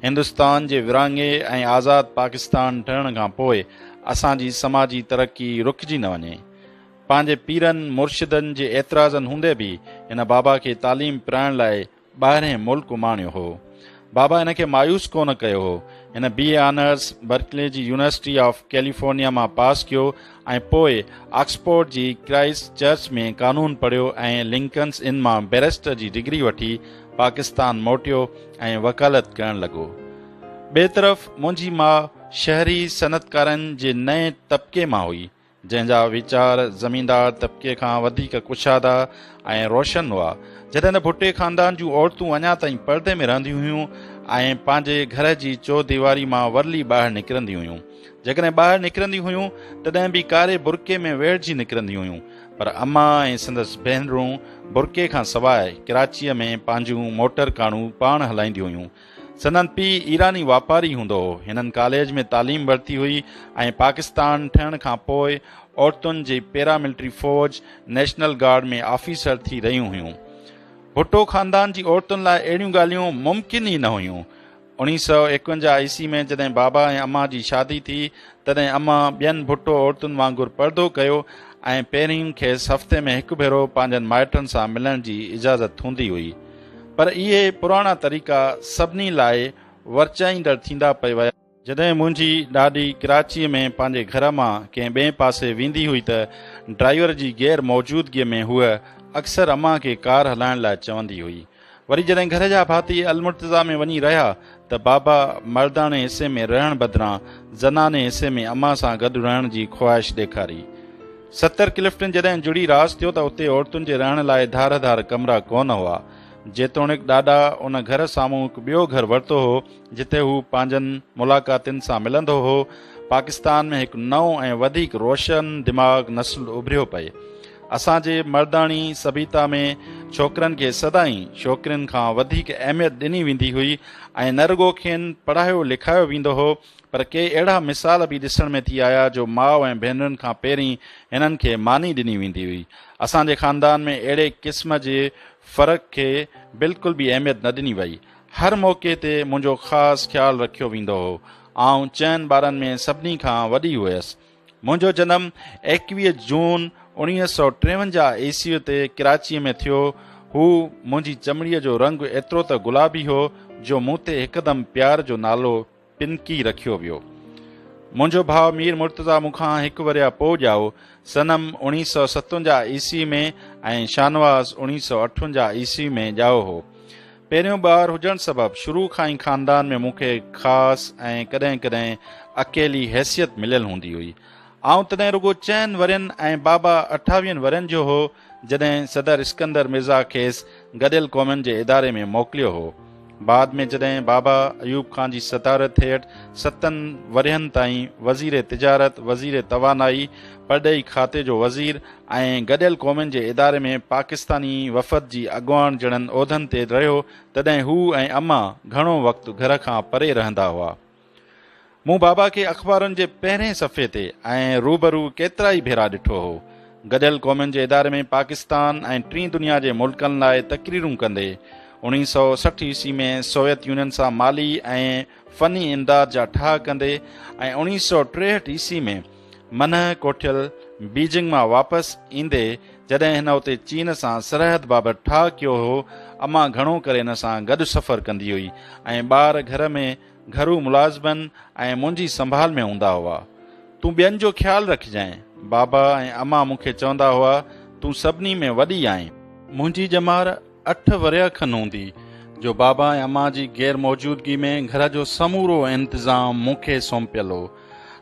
هندستان جي ورهاڱي ۽ آزاد پاڪستان ٺهڻ کان پوء اسان جي سماجي ترقي رڪجي نه وڃي. پنهنجي پيرن مرشدن جي اعتراضن هوندي به هن بابا کي تعليم پرائڻ لاء ٻاهرئين ملڪ اماڻيو هو. بابا هن کي مايوس ڪونه ڪيو هو. هن بي اي آنرس برڪلي جي يونيورسٽي آف ڪيليفورنيا مان پاس ڪيو ۽ پوء آڪسفورڊ جي ڪرائسٽ چرچ ۾ قانون پڙهيو ۽ لنڪنس ان مان بئريسٽر جي ڊگري وٺي پاڪستان موٽيو ۽ وڪالت ڪرڻ لڳو. ٻئي طرف منهنجي ماء شهري صنعتڪارن جي نئين طبقي مان هئي. جنهن جا ويچار زميندار طبقي کان وڌيڪ ڪشادا ۽ روشن هئا. جڏهن ته ڀٽي خاندان جون عورتون اڃا تائين پردي ۾ رهنديون هيون ۽ پنهنجي گهر جي چوديواري مان ورلي ٻاهر نڪرنديون هيون. جيڪڏهن ٻاهر نڪرنديون هيون، تڏهن به ڪاري برقعي ۾ ويڙهجي نڪرنديون هيون، پر امان ۽ سندس ڀينرون برقعي کان سواء ڪراچيء ۾ پنهنجون موٽر ڪارون پاڻ هلائينديون هيون. سندن پيء ايراني واپاري هوندو هو. هنن ڪاليج ۾ تعليم ورتي هئي ۽ پاڪستان ٺهڻ کان پوء عورتن جي پيرا ملٽري فوج، نيشنل گارڊ، ۾ آفيسر ٿي رهيون هيون. ڀٽو خاندان جي عورتن لاء اهڙيون ڳالهيون ممڪن ئي نه هيون. 1951 عيسوي ۾ جڏهن بابا ۽ امان جي شادي ٿي، تڏهن امان ٻين ڀٽو عورتن وانگر پردو ڪيو ۽ پهرين کيس هفتي ۾ هڪ ڀيرو پنهنجن مائٽن سان ملڻ جي اجازت هوندي هئي. پر اهي پراڻا طريقا سڀني لاء ورچائيندڙ ٿيندا پئي ويا. جڏهن منهنجي ڏاڏي ڪراچيء ۾ پنهنجي گهر مان ڪنهن ٻئي پاسي ويندي هئي ته ڊرائيور جي غير موجودگيء ۾ هوء اڪثر امان کي ڪار هلائڻ لاء چوندي هئي. وري جڏهن گهر جا ڀاتي المرتضيٰ ۾ وڃي رهيا ته بابا مرداڻي حصي ۾ رهڻ بدران زناني حصي ۾ امان سان گڏ رهڻ جي خواهش ڏيکاري. 70 ڪلفٽن جڏهن جڙي راس ٿيو ته اتي عورتن جي رهڻ لاء ڌار ڌار ڪمرا ڪونه هئا. جيتوڻيڪ ڏاڏا ان گهر سامهون هڪ ٻيو گهر ورتو هو، جتي هو پنهنجن ملاقاتين سان ملندو هو. پاڪستان ۾ هڪ نئون ۽ وڌيڪ روشن دماغ نسل اڀريو پئي. اسان جي مرداڻي سڀيتا ۾ ڇوڪرن کي سدائين ڇوڪرين کان وڌيڪ اهميت ڏني ويندي هئي ۽ نه رڳو کين پڙهايو لکايو ويندو هو پر ڪي اهڙا مثال به ڏسڻ ۾ ٿي آيا جو ماء ۽ ڀينرن کان پهرين هنن کي ماني ڏني ويندي هئي. اسان جي خاندان ۾ اهڙي قسم جي فرق کي بلڪل به اهميت نه ڏني وئي. هر موقعي تي منهنجو خاص خيال رکيو ويندو هو. آئون چئن ٻارن ۾ سڀني کان وڏي هيس. منهنجو جنم 21 جون 1953 عيسويء تي ڪراچيء ۾ ٿيو هو. منهنجي چمڙيء جو رنگ ايترو ته گلابي هو جو مون تي هڪدم پيار جو نالو پنڪي رکيو ويو. منهنجو ڀاء مير مرتضيٰ مون کان هڪ ورهيه پوء ڄائو. صنم 1957 عيسوي ۾ ۽ شاهنواز 1958 عيسوي ۾ ڄائو هو. پهريون ٻار هجڻ سبب شروع کان ئي خاندان ۾ مون کي خاص ۽ ڪڏهن ڪڏهن اڪيلي حيثيت مليل هوندي هئي. آئون تڏهن رڳو چئن ورهين ۽ بابا اٺاويهن ورهين جو هو، جڏهن صدر اسڪندر مرزا کيس گڏيل قومن جي اداري ۾ موڪليو هو. بعد ۾ جڏهن بابا ايوب خان جي صدارت هيٺ ستن ورهين تائين وزير تجارت، وزير توانائي، پرڏيهي کاتي جو وزير ۽ گڏيل قومن جي اداري ۾ پاڪستاني وفد جي اڳواڻ جهڙن عهدن تي رهيو تڏهن هو ۽ امان گهڻو وقت گهر کان پري رهندا هئا. مون بابا کي اخبارن جي پهرين صفحي تي ۽ روبرو ڪيترائي ڀيرا ڏٺو هو. گڏيل قومن جي اداري ۾ پاڪستان ۽ ٽين دنيا جي ملڪن لاء تقريرون ڪندي، 1960 عيسوي ۾ سوويت يونين سان مالي ۽ فني امداد جا ٺاهه ڪندي ۽ 1963 عيسوي ۾ منهه ڪوٺيل بيجنگ مان واپس ايندي جڏهن هن اتي چين سان سرحد بابت ٺاهه ڪيو هو، امان گهڻو ڪري هن سان گڏ سفر ڪندي هئي ۽ ٻار گهر ۾ گهرو ملازمن ۽ منهنجي سنڀال ۾ هوندا هئا. تون ٻين جو خيال رکجانء. بابا ۽ امان مون کي چوندا هئا، تون سڀني ۾ وڏي آهين. منهنجي ڄمار اٺ ورهيه کن هوندي، جو بابا ۽ امان جي غير موجودگي ۾ گهر جو سمورو انتظام مون کي سونپيل هو.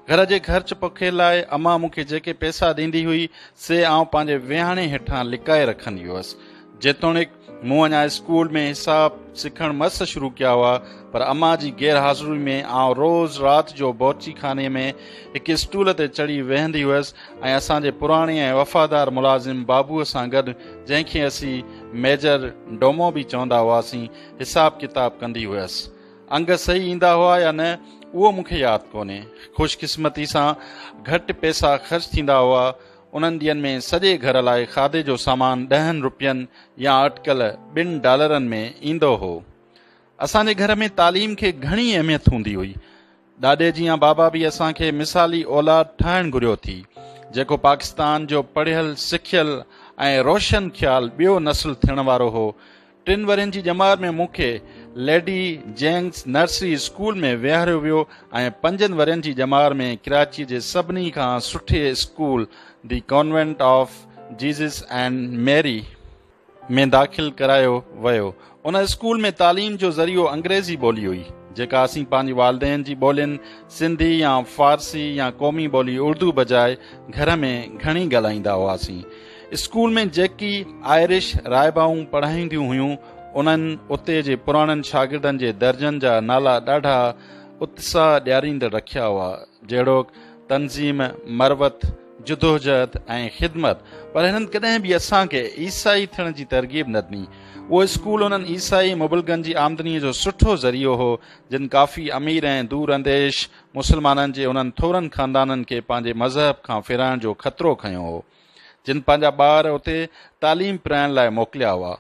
گهر جي خرچ پکي لاء امان مون کي جيڪي پئسا ڏيندي هئي، سي آئون پنهنجي ويهاڻي هيٺان لڪائي رکندي هئس. جيتوڻيڪ مون اڃا اسڪول ۾ حساب سکڻ مس شروع ڪيا هئا، پر امان جي غير حاضري ۾ آئون روز رات جو بورچي خاني ۾ هڪ اسٽول تي چڙهي ويهندي هيس ۽ اسان جي پراڻي ۽ وفادار ملازم بابوء سان گڏ، جنهن کي اسين ميجر ڊومو به چوندا هئاسين، حساب ڪتاب ڪندي هيس. انگ صحيح ايندا هئا يا نه، اهو مون کي ياد ڪونهي. خوش قسمتي سان گهٽ پئسا خرچ ٿيندا هئا. انهن ڏينهن ۾ سڄي گهر لاء کاڌي جو سامان ڏهن روپين يا اٽڪل ٻن ڊالرن ۾ ايندو هو. اسان جي گهر ۾ تعليم کي گهڻي اهميت هوندي هئي. ڏاڏي جيان بابا به اسان کي مثالي اولاد ٺاهڻ گهريو ٿي، جيڪو پاڪستان جو پڙهيل سکيل ۽ روشن خيال ٻيو نسل ٿيڻ وارو هو. ٽن ورهين جي ڄمار ۾ مون کي ليڊي جينگس نرسري اسڪول ۾ ويهاريو ويو ۽ پنجن ورهين جي ڄمار ۾ ڪراچيء جي سڀني کان سٺي school the convent of Jesus and Mary ۾ داخل ڪرايو ويو. ان اسڪول ۾ تعليم جو ذريعو انگريزي ٻولي هئي، جيڪا اسين پنهنجي والدين جي ٻولين سنڌي يا فارسي يا قومي ٻولي اردو بجاء گهر ۾ گهڻي ڳالهائيندا هئاسين. اسڪول ۾ جيڪي آئرش راهبائون پڙهائينديون هيون، انهن اتي جي پراڻن شاگردن جي درجن جا نالا ڏاڍا اتساهه ڏياريندڙ رکيا هئا، جهڙوڪ تنظيم، مروت، جدوجهد ۽ خدمت، پر هنن ڪڏهن به اسان کي عيسائي ٿيڻ جي ترغيب نه ڏني. اهو اسڪول انهن عيسائي مبلغن جي آمدنيء جو سٺو ذريعو هو، جن ڪافي امير ۽ دور انديش مسلمانن جي انهن ٿورن خاندانن کي پنهنجي مذهب کان ڦيرائڻ جو خطرو کنيو هو، جن پنهنجا ٻار اتي تعليم پرائڻ لاء موڪليا هئا.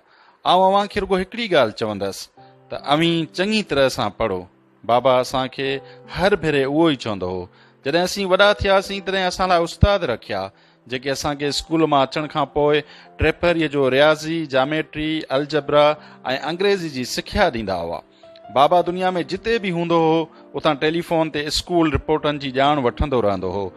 آئون اوهان کي رڳو هڪڙي ڳالهه چوندس ته اوهين چڱي طرح سان پڙهو. بابا اسان کي هر ڀيري اهو ئي چوندو هو. جڏهن اسين وڏا ٿياسين تڏهن اسان لاء استاد رکيا، جيڪي اسان کي اسڪول مان اچڻ کان پوء ٽيپهريء جو رياضي، جاميٽري، الجبرا ۽ انگريزي جي سکيا ڏيندا هئا. بابا دنيا ۾ جتي به هوندو هو، اتان ٽيليفون تي اسڪول رپورٽن جي ڄاڻ وٺندو رهندو هو.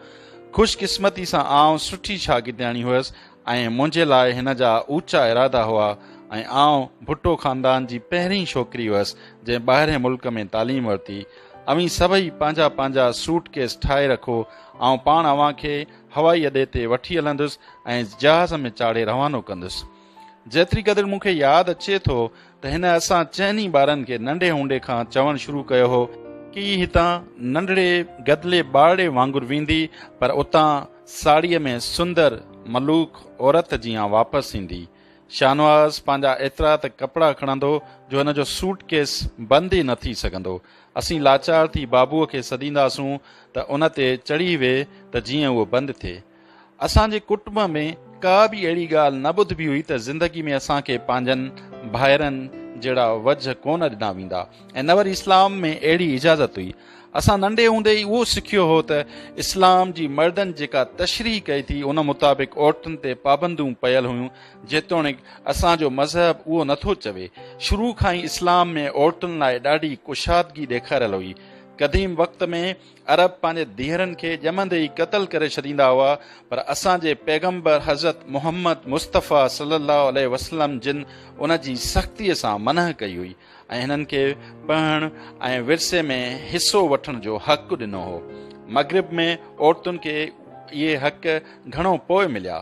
خوش قسمتي سان آئون سٺي شاگردياڻي هيس ۽ منهنجي لاء هن جا اوچا ارادا هئا ۽ آئون ڀٽو خاندان جي پهرين ڇوڪري هيس جنهن ٻاهرين ملڪ ۾ تعليم ورتي. اوهين سڀئي پنهنجا پنهنجا سوٽ ڪيس ٺاهي رکو، آئون پاڻ اوهان کي هوائي اڏي تي وٺي هلندس ۽ جهاز ۾ چاڙهي روانو ڪندس. جيتري قدر مون کي ياد اچي ٿو ته هن اسان چئني ٻارن کي ننڍي هوندي کان چوڻ شروع ڪيو هو. ڪي هتان ننڍڙي گدلي ٻارڙي وانگر ويندي پر اتان ساڙهيء ۾ سندر ملوڪ عورت جيان واپس ايندي. شاهنواز پنهنجا ايترا ته ڪپڙا کڻندو جو هن جو سوٽ ڪيس بند ئي نه ٿي سگهندو. اسين لاچار ٿي بابوء کي سڏينداسون ته ان تي چڙهي ويهه ته جيئن اهو بند ٿئي. اسان جي ڪٽنب ۾ ڪا به اهڙي ڳالهه نه ٻڌبي هئي ته زندگي ۾ اسان کي پنهنجن ڀائرن جهڙا وجهه ڪونه ڏنا ويندا ۽ نه وري اسلام ۾ اهڙي اجازت هئي. اسان ننڍي هوندي ئي اهو سکيو هو ته اسلام جي مردن جيڪا تشريح ڪئي ٿي ان مطابق عورتن تي پابنديون پيل هيون جيتوڻيڪ اسان جو مذهب اهو نٿو چوي. شروع کان ئي اسلام ۾ عورتن لاء ڏاڍي ڪشادگي ڏيکاريل هئي. قديم وقت ۾ عرب پنهنجي ڌيئرن کي ڄمندي ئي قتل ڪري ڇڏيندا هئا پر اسان جي پيغمبر حضرت محمد مصطفيٰ صلي الله عليه وسلم جن ان جي سختيء سان منع ڪئي هئي ۽ هنن کي پڙهڻ ۽ ورثي ۾ حصو وٺڻ جو حق ڏنو هو. مغرب ۾ عورتن کي اهي حق گهڻو پوء مليا.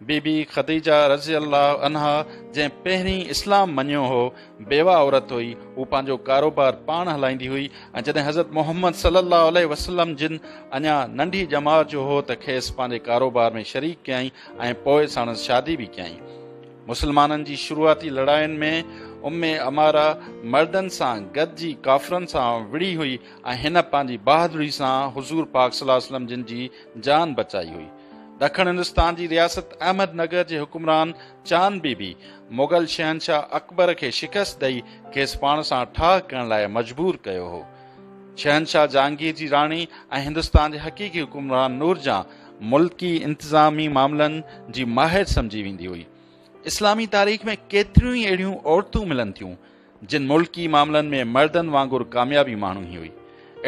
بي بي خديجه رضي الله عنها جنهن پهرين اسلام مڃيو هو، بيوه عورت هئي، هوء پنهنجو ڪاروبار پاڻ هلائيندي هئي ۽ جڏهن حضرت محمد صلي الله عليه وسلم جن اڃا ننڍي ڄمار جو هو ته کيس پنهنجي ڪاروبار ۾ شريڪ ڪيائين ۽ پوء ساڻس شادي به ڪيائين. مسلمانن جي شروعاتي لڙاين ۾ ام عماره مردن سان گڏجي ڪافرن سان وڙهي هئي ۽ هن پنهنجي بهادري سان حضور پاڪ صلي الله عليه وسلم جن جي جان بچائي هئي. ڏکڻ هندستان جي رياست احمد نگر جي حڪمران چاند بي بي مغل شهنشاهه اڪبر کي شڪست ڏئي کيس پاڻ سان ٺاهه ڪرڻ لاء مجبور ڪيو هو. شهنشاهه جهانگير جي راڻي ۽ هندستان جي حقيقي حڪمران نورجهان ملڪي انتظامي معاملن جي ماهر سمجهي ويندي هئي. اسلامي تاريخ ۾ ڪيتريون ئي اهڙيون عورتون ملن ٿيون، جن ملڪي معاملن ۾ مردن وانگر ڪاميابي ماڻي هئي.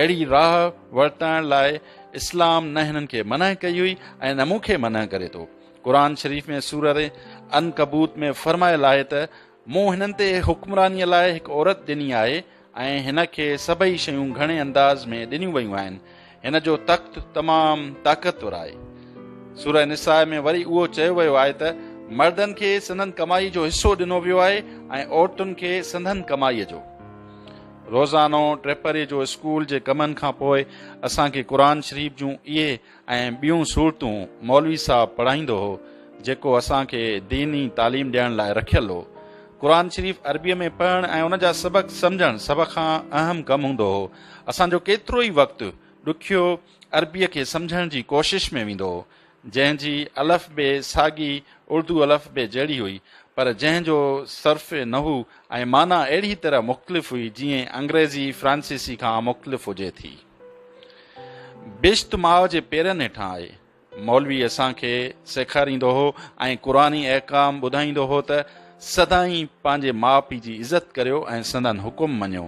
اهڙي راهه ورتائڻ لاء اسلام نه هنن کي منع ڪئي هئي ۽ نه مون کي منع ڪري ٿو. قرآن شريف ۾ سورة عنڪبوت ۾ فرمايل آهي ته، مون هنن تي حڪمرانيء لاء هڪ عورت ڏني آهي ۽ هن کي سڀئي شيون گهڻي انداز ۾ ڏنيون ويون آهن. هن جو تخت تمام طاقتور آهي. سوره نساء ۾ وري اهو چيو ويو آهي ته مردن کي سندن ڪمائي جو حصو ڏنو ويو آهي ۽ عورتن کي سندن ڪمائيء جو. روزانو ٽيپهريء جو اسڪول جي ڪمن کان پوء اسان کي قرآن شريف جون اهي ۽ ٻيون سورتون مولوي صاحب پڙهائيندو هو، جيڪو اسان کي ديني تعليم ڏيڻ لاء رکيل هو. قرآن شريف عربيء ۾ پڙهڻ ۽ ان جا سبق سمجهڻ سڀ کان اهم ڪم هوندو هو. اسان جو ڪيترو ئي وقت ڏکيو عربيء کي سمجهڻ جي ڪوشش ۾ ويندو هو، جنهن جي الف بي ساڳي اردو الف بي جهڙي هئي، پر جنهن جو صرف نحو ۽ معنيٰ اهڙي طرح مختلف هئي، جيئن انگريزي فرانسيسي کان مختلف هجي ٿي. بهشت ماء جي پيرن هيٺان آهي. مولوي اسان کي سيکاريندو هو ۽ قرآني احڪام ٻڌائيندو هو ته سدائين پنهنجي ماء پيء جي عزت ڪريو ۽ سندن حڪم مڃيو.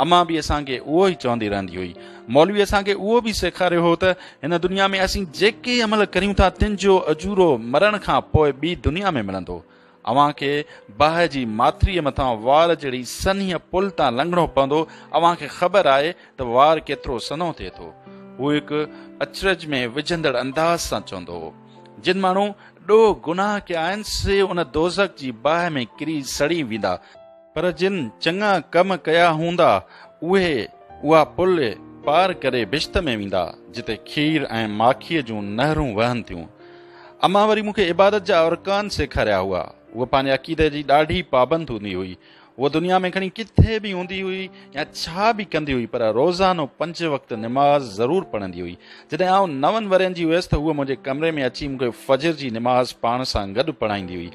امان به اسان کي اهو ئي چوندي رهندي هئي. مولوي اسان کي اهو به سيکاريو هو ته هن دنيا ۾ اسين جيڪي عمل ڪريون ٿا تن جو اجورو مرڻ کان پوء ٻي دنيا ۾ ملندو. اوهان کي باهه جي ماٿريء مٿان وار جهڙي سنهيء پل تان لنگهڻو پوندو، اوهان کي خبر آهي ته وار ڪيترو سنهو ٿئي ٿو. هو هڪ اچرج ۾ وجهندڙ انداز سان چوندو هو. جن ماڻهو ڏوهه گناهه ڪيا آهن، سي ان دوزخ جي باهه ۾ ڪري سڙي ويندا، پر جن چڱا ڪم ڪيا هوندا، اهي اها پل پار ڪري بهشت ۾ ويندا، جتي کير ۽ ماکيء جون نهرون وهن ٿيون. امان وري مون کي عبادت جا ارڪان سيکاريا هئا. هوء پنهنجي عقيدي جي ڏاڍي پابند هوندي هئي. هوء دنيا ۾ کڻي ڪٿي به هوندي هئي يا ڇا به ڪندي هئي پر روزانو پنج وقت نماز ضرور پڙهندي هئي. جڏهن آئون نون ورهين جي هيس ته هوء منهنجي ڪمري ۾ اچي مون کي فجر جي نماز پاڻ سان گڏ پڙهائيندي هئي.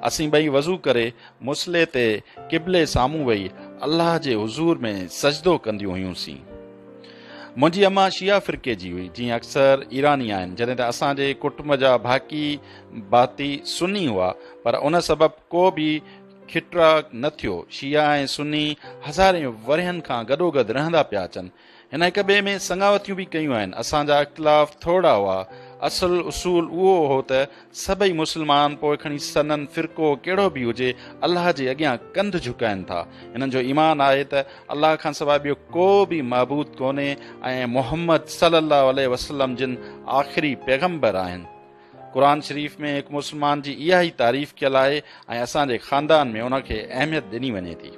اسين ٻئي وضو ڪري مصلي تي قبلي سامهون ويهي الله جي حضور ۾ سجدو ڪنديون هيون سين. منهنجي امان شيعه فرقي جي هئي، جيئن اڪثر ايراني آهن، جڏهن ته اسان جي ڪٽنب جا باقي ڀاتي سني هئا، پر ان سبب ڪو به کٽراء نه ٿيو. شيعه ۽ سني هزارين ورهين کان گڏوگڏ رهندا پيا اچن. هن هڪ ٻئي ۾ سڱاوتيون به ڪيون آهن. اسان جا اختلاف ٿورڙا هئا. اصل اصول اهو هو ته سڀئي مسلمان پوء کڻي سندن فرقو ڪهڙو به هجي الله جي اڳيان ڪنڌ جهڪائن ٿا. هنن جو ايمان آهي ته الله کان سواء ٻيو ڪو به معبود ڪونهي ۽ محمد صلي الله عليه وسلم جن آخري پيغمبر آهن. قرآن شريف ۾ هڪ مسلمان جي اها ئي تعريف ڪيل آهي ۽ اسان جي خاندان ۾ ان کي اهميت ڏني وڃي ٿي.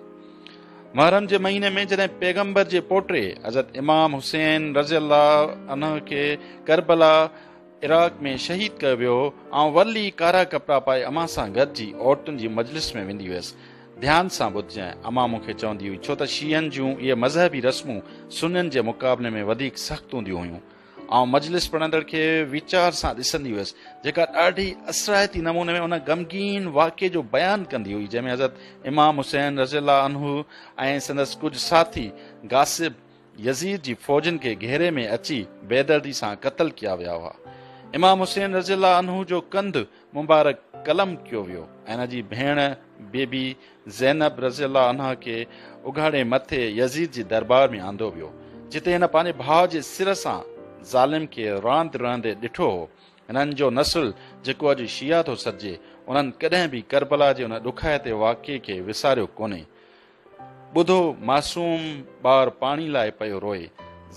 محرم جي مهيني ۾ جڏهن پيغمبر جي پوٽي حضرت امام حسين رضي الله عنه کي ڪربلا عراق ۾ شهيد ڪيو ويو هو، آئون ورلي ڪارا ڪپڙا پائي امان سان گڏجي عورتن جي مجلس ۾ ويندي هيس. ڌيان سان ٻڌجانء، امان مون کي چوندي هئي، ڇو ته شيعن جون اهي مذهبي رسمون سنين جي مقابلي ۾ وڌيڪ سخت هونديون هيون. آئون مجلس پڙهندڙ کي ويچار سان ڏسندي هيس، جيڪا ڏاڍي اثرائتي نموني ۾ ان غمگين واقعي جو بيان ڪندي هئي، جنهن ۾ حضرت امام حسين رضي الله عنه ۽ سندس ڪجهه ساٿي غاصب يزيد جي فوجن کي گهيري ۾ اچي بيدردي سان قتل ڪيا ويا هئا. امام حسين رضي الله عنه جو ڪنڌ مبارڪ قلم ڪيو ويو ۽ ان جي ڀيڻ بيبي زينب رضي الله عنها کي اگهاڙي مٿي يزيد جي دربار ۾ آندو ويو، جتي هن پنهنجي ڀاء جي سر سان ظالم کي راند رهندي ڏٺو هو. هنن جو نسل جيڪو اڄ شيعا ٿو سڏجي، انهن ڪڏهن به ڪربلا جي ان ڏکائتي واقعي کي وساريو ڪونهي. ٻڌو معصوم ٻار پاڻي لاء پيو روئي.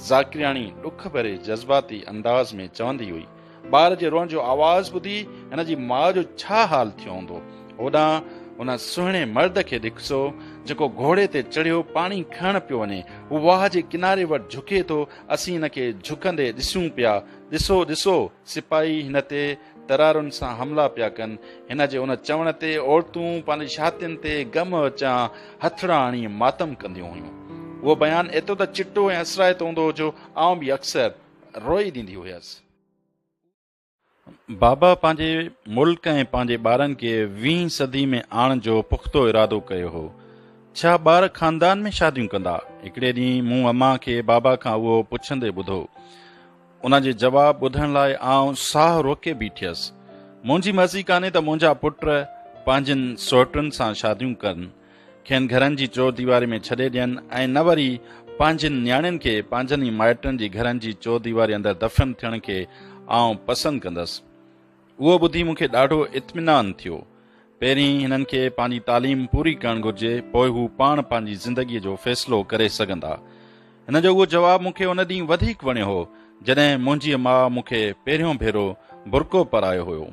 ذاڪرياڻي ڏک ڀري جذباتي انداز ۾ چوندي هئي. ٻار جي روئڻ جو آواز ٻڌي هن جي ماء جو ڇا حال ٿيو هوندو. هوڏانهن ان سهڻي مرد کي ڏسو جيڪو گهوڙي تي چڙهيو پاڻي کڻڻ پيو وڃي. هو واهه جي ڪناري وٽ جهڪي ٿو. اسين هن کي جهڪندي ڏسون پيا. ڏسو ڏسو سپاهي هن تي ترارن سان حملا پيا ڪن. هن جي ان چوڻ تي عورتون پنهنجي ڇاتين تي غم وچان هٿڙا هڻي ماتم ڪنديون هيون. اهو بيان ايترو ته چٽو ۽ اثرائتو هوندو هو جو آئون به اڪثر روئي ڏيندي هيس. بابا پنهنجي ملڪ ۽ پنهنجي ٻارن کي ويهين صدي ۾ آڻڻ جو پختو ارادو ڪيو هو. ڇا ٻار خاندان ۾ شاديون ڪندا؟ هڪڙي ڏينهن مون امان کي بابا کان اهو پڇندي ٻڌو. ان جي جواب ٻڌڻ لاء آئون ساهه روڪي بيٺيس. منهنجي مرضي ڪانهي ته منهنجا پٽ پنهنجين سوٽن سان شاديون ڪن، کين گهرن جي چوديواري ۾ ڇڏي ڏين ۽ نه وري پنهنجين نياڻين کي پنهنجن ئي مائٽن جي گهرن جي چوديواري اندر دفن ٿيڻ کي آئون پسند ڪندس. اهو ٻڌي مون کي ڏاڍو اطمينان ٿيو. پهرين هنن کي پنهنجي تعليم پوري ڪرڻ گهرجي، پوء هو پاڻ پنهنجي زندگيء جو فيصلو ڪري سگهندا. هن جو اهو جواب مون کي ان ڏينهن وڌيڪ وڻيو هو، جڏهن منهنجيء ماء مون کي پهريون ڀيرو برقعو پارايو هيو.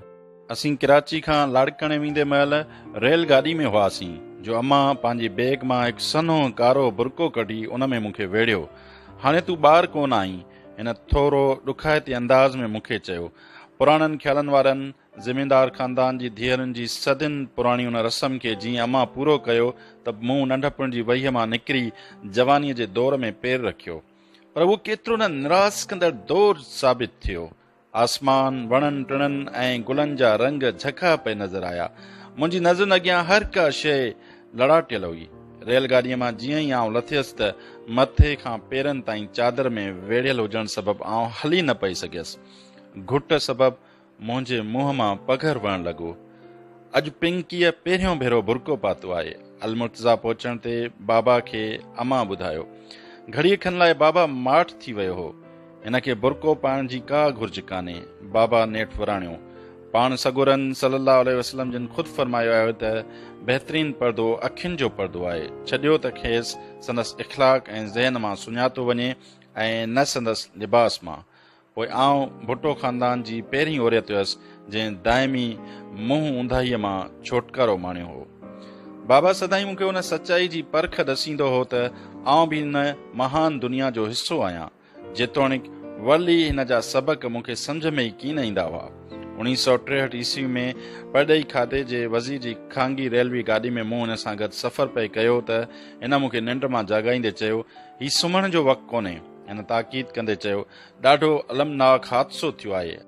اسين ڪراچي کان لاڙڪاڻي ويندي مهل ريل گاڏي ۾ هئاسين، جو امان پنهنجي بيگ مان هڪ سنهو ڪارو برقعو ڪڍي ان ۾ مون کي ويڙهيو. هاڻي تون ٻار ڪونه آهين. هن ٿورو ڏکائتي انداز ۾ مون کي چيو. پراڻن خيالن وارن زميندار خاندان جي ڌيئرن جي صدين پراڻي ان رسم کي جيئن امان پورو ڪيو ته مون ننڍپڻ جي وهيء مان نڪري جوانيء جي دور ۾ پير رکيو. پر اهو ڪيترو نه نراس ڪندڙ دور ثابت ٿيو. آسمان، وڻن ٽڻن ۽ گلن جا رنگ جهڪا پئي نظر آيا. منهنجي نظرن اڳيان هر ڪا شيء لڙاٽيل هئي. ريل گاڏيء مان جيئن ئي آئون لٿيس ته مٿي کان پيرن تائين چادر ۾ ويڙهيل هجڻ سبب آئون هلي نه پئي سگهيس. گهٽ سبب منهنجي منهن مان پگهر وهڻ لڳو. اڄ پنڪيء پهريون ڀيرو برقعو پاتو آهي. المرتضيٰ پهچڻ تي بابا کي امان ٻڌايو. گهڙيء کن لاء بابا ماٺ ٿي ويو هو. هن کي برقعو پائڻ جي ڪا گهرج ڪانهي. بابا نيٺ وراڻيو. پاڻ سڳورن صلّي اللّٰه عليه وسلّم جن خود فرمايو آهي ته بهترين پردو اکين جو پردو آهي. ڇڏيو ته کيس سندس اخلاق ۽ ذهن مان سڃاتو وڃي ۽ نه سندس لباس مان. پوء آئون ڀٽو خاندان جي پهرين عورت هيس جنهن دائمي منهن اونداهيء مان ڇوٽڪارو ماڻيو هو. بابا سدائين مون کي ان سچائي جي پرک ڏسيندو هو ته آئون به هن مهان دنيا جو حصو آهيان. جيتوڻيڪ ورلي هن جا سبق مون کي سمجهه ۾ ئي ڪين ايندا هئا. 1963 عيسوي ۾ پرڏيهي کاتي جي وزير جي خانگي ريلوي گاڏي ۾ مون هن سان گڏ سفر پئي ڪيو ته هن مون کي ننڊ مان جاڳائيندي چيو، هي سمهڻ جو وقت ڪونهي. هن تاڪيد ڪندي چيو، ڏاڍو المناڪ حادثو ٿيو آهي.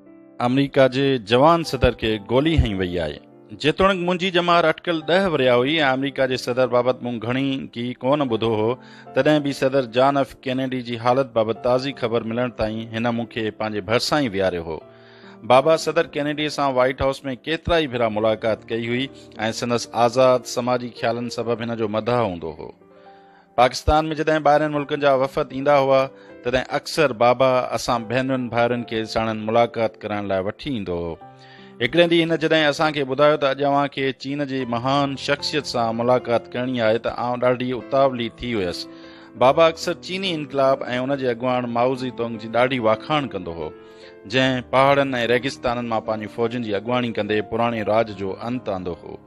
آمريڪا جي جوان صدر کي گولي هنئي وئي آهي. جيتوڻيڪ منهنجي ڄمار اٽڪل ڏهه ورهيه هئي ۽ آمريڪا جي صدر بابت مون گهڻي ڪي ڪونه ٻڌو هو، تڏهن به صدر جان ايف ڪينيڊي جي حالت بابت تازي خبر ملڻ تائين هن مون کي پنهنجي ڀرسان ئي ويهاريو هو. بابا صدر ڪينيڊي سان وائيٽ هائوس ۾ ڪيترائي ڀيرا ملاقات ڪئي هئي ۽ سندس آزاد سماجي خيالن سبب هن جو مداح هوندو هو. پاڪستان ۾ جڏهن ٻاهرين ملڪن جا وفد ايندا هئا، تڏهن اڪثر بابا اسان ڀينرن ڀائرن کي ساڻن ملاقات ڪرائڻ لاء وٺي ايندو هو. هڪڙي ڏينهن هن جڏهن اسان کي ٻڌايو ته اڄ اوهان کي چين جي مهان شخصيت سان ملاقات ڪرڻي آهي ته آئون ڏاڍي اتاولي ٿي ويس. بابا اڪثر چيني انقلاب ۽ ان جي اڳواڻ مائوزي تونگ جي ڏاڍي واکاڻ ڪندو هو، جنهن پهاڙن ۽ ريگستانن مان پنهنجي فوجن جي اڳواڻي ڪندي پراڻي راڄ جو انت آندو هو.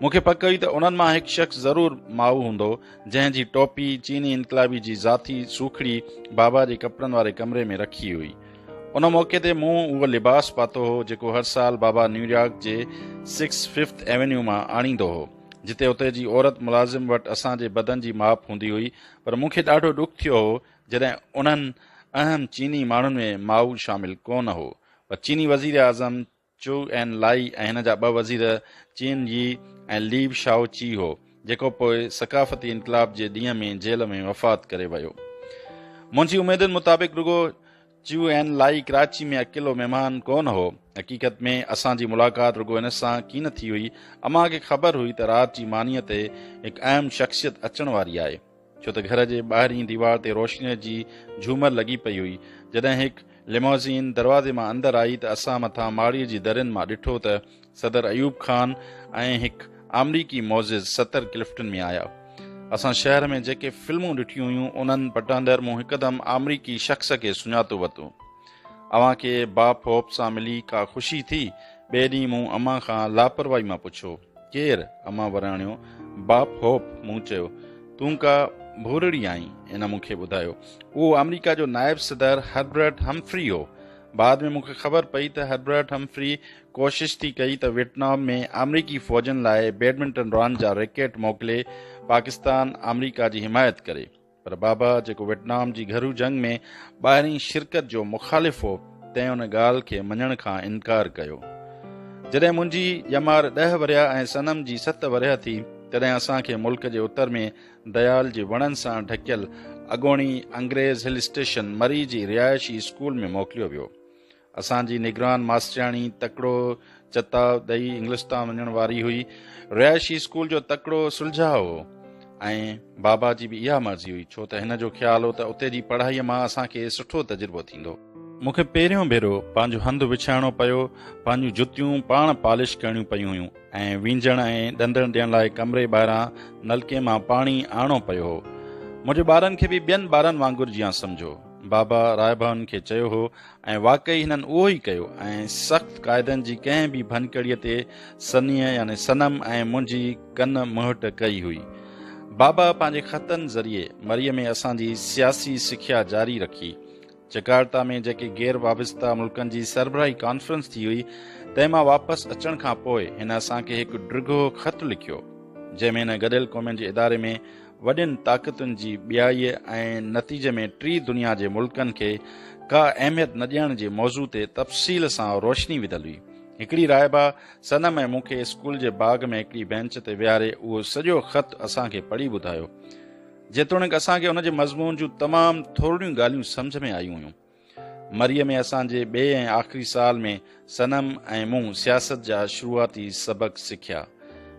مون کي پڪ هئي ته انهن مان هڪ شخص ضرور مائو هوندو، جنهن جي ٽوپي چيني انقلابي جي ذاتي سوکڙي بابا جي ڪپڙن واري ڪمري ۾ رکي هئي. ان موقعي تي مون اهو لباس پاتو هو، جيڪو هر سال بابا نيويارڪ جي سڪس ففٿ ايونيو مان آڻيندو هو، جتي اتي جي عورت ملازم وٽ اسان جي بدن جي ماپ هوندي هئي، پر مون کي ڏاڍو ڏک ٿيو هو، جڏهن انهن اهم چيني ماڻهن ۾ مائو شامل ڪونه هو، پر چيني وزيراعظم چو اين لائي ۽ هن جا ٻه وزير چين يي ۽ ليو شائو چي هو، جيڪو پوء ثقافتي انقلاب جي ڏينهن ۾ جيل ۾ وفات ڪري ويو. منهنجي اميدن مطابق رڳو چو اين لائي ڪراچي ۾ اڪيلو مهمان ڪونه هو. حقيقت ۾ اسان جي ملاقات رڳو هن سان ڪين ٿي هئي. امان کي خبر هئي ته رات جي مانيء تي هڪ اهم شخصيت اچڻ واري آهي. ڇو ته گهر جي ٻاهرين ديوار تي روشنيء جي جهومر لڳي پئي هئي. جڏهن هڪ ليموزين دروازي مان اندر آئي ته اسان مٿان ماڙيء جي درين مان ڏٺو ته صدر ايوب خان ۽ هڪ آمريڪي معزز ستر ڪلفٽن ۾ آيا. اسان شهر ۾ جيڪي فلمون ڏٺيون هيون، انهن پٽاندر مون هڪدم آمريڪي شخص کي سڃاتو ورتو. اوهان کي باپ هوپ سان ملي ڪا خوشي ٿي؟ ٻئي ڏينهن مون امان کان لاپرواهي مان پڇيو. ڪير؟ امان وراڻيو، باپ هوپ. مون چيو، تون ڪا ڀورڙي آهين. هن مون کي ٻڌايو، اهو آمريڪا جو نائب صدر هربرٽ همفري هو. بعد ۾ مون کي خبر پئي ته هربرٽ همفري ڪوشش ٿي ڪئي ته ويٽنام ۾ آمريڪي فوجن لاء بيڊمنٽن راند جا ريڪيٽ موڪلي پاڪستان آمريڪا جي حمايت ڪري. پر بابا جيڪو ويٽنام جي گهرو جنگ ۾ ٻاهرين شرڪت جو مخالف هو، تنهن ان ڳالهه کي مڃڻ کان انڪار ڪيو. جڏهن منهنجي ڄمار ڏهه ورهيه ۽ صنم جي ست ورهيه ٿي، تڏهن اسان کي ملڪ جي اتر ۾ ديال جي وڻن سان ڍڪيل اڳوڻي انگريز هل اسٽيشن مري جي رهائشي اسڪول ۾ موڪليو ويو. اسان جي نگران ماسترياڻي تڪڙو چتاء ڏئي انگلستان وڃڻ واري هئي. رهائشي اسڪول جو تڪڙو سلجهاء هو ۽ بابا جي به اها مرضي هئي، ڇو ته هن جو خيال هو ته اتي جي پڙهائيء مان اسان کي سٺو تجربو ٿيندو. مون کي پهريون ڀيرو پنهنجو هنڌ وڇائڻو پيو، پنهنجون جتيون پاڻ پالش ڪرڻيون پيون هيون ۽ وينجهڻ ۽ ڏندڻ ڏيڻ لاء ڪمري ٻاهران نلڪي مان پاڻي آڻڻو پيو هو. منهنجي ٻارن کي به ٻين ٻارن وانگر جيان سمجهو. بابا راهبائن کي چيو هو ۽ واقعي هنن اهو ئي ڪيو ۽ سخت قاعدن جي ڪنهن به ڀڃڪڙيء تي سنيء يعني صنم ۽ منهنجي ڪن مهٽ ڪئي هئي. بابا پنهنجي خطن ذريعي مريء ۾ اسان جي سياسي سکيا جاري رکي. جڪارتا ۾ جيڪي غير وابسته ملڪن جي سربراهي ڪانفرنس ٿي هئي، تنهن مان واپس اچڻ کان پوء هن اسان کي هڪ ڊگهو خط لکيو، جنهن ۾ هن گڏيل قومن جي اداري ۾ وڏين طاقتن جي ٻيائيء ۽ نتيجي ۾ ٽي دنيا جي ملڪن کي ڪا اهميت نه ڏيڻ جي موضوع تي تفصيل سان روشني وڌل هئي. هڪڙي راهبه صنم ۽ مون کي اسڪول جي باغ ۾ هڪڙي بينچ تي ويهاري اهو سڄو خط اسان کي پڙهي ٻڌايو. جيتوڻيڪ اسان کي ان جي مضمون جون تمام ٿورڙيون ڳالهيون سمجهه ۾ آيون هيون. مريء ۾ اسان جي ٻئي ۽ آخري سال ۾ صنم ۽ مون سياست جا شروعاتي سبق سکيا.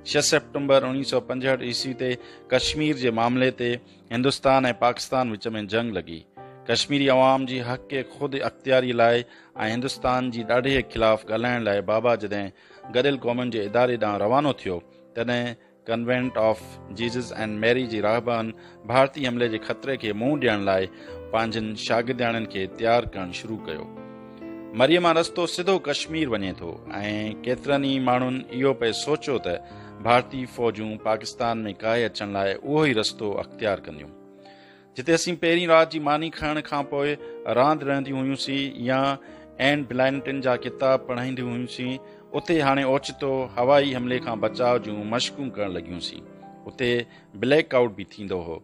ڇهه سيپٽمبر 1965 عيسوي تي ڪشمير جي معاملي تي هندستان ۽ پاڪستان وچ ۾ جنگ لڳي. ڪشميري عوام جي حق خود اختياري لاء ۽ هندستان جي ڏاڍي خلاف ڳالهائڻ لاء بابا جڏهن گڏيل قومن جي اداري ڏانهن روانو ٿيو، تڏهن Convent of Jesus and Mary جي راهبان ڀارتي حملي جي خطري کي منهن ڏيڻ لاء پنهنجن شاگردياڻين کي تيار ڪرڻ شروع ڪيو. مريء مان رستو سڌو ڪشمير وڃي ٿو ۽ ڪيترن ئي ماڻهن اهو پئي سوچيو ته ڀارتي فوجون پاڪستان ۾ ڪاهي اچڻ لاء اهو ئي رستو اختيار ڪنديون. جتي اسين پهرين رات جي ماني کائڻ کان پوء راند رهنديون هيون سين يا اينڊ بلائنٽن جا ڪتاب پڙهائينديون هيون سين، اتي هاڻي اوچتو هوائي حملي کان بچاء جون مشقون ڪرڻ لڳيون سين. اتي بليڪ آئوٽ به ٿيندو هو.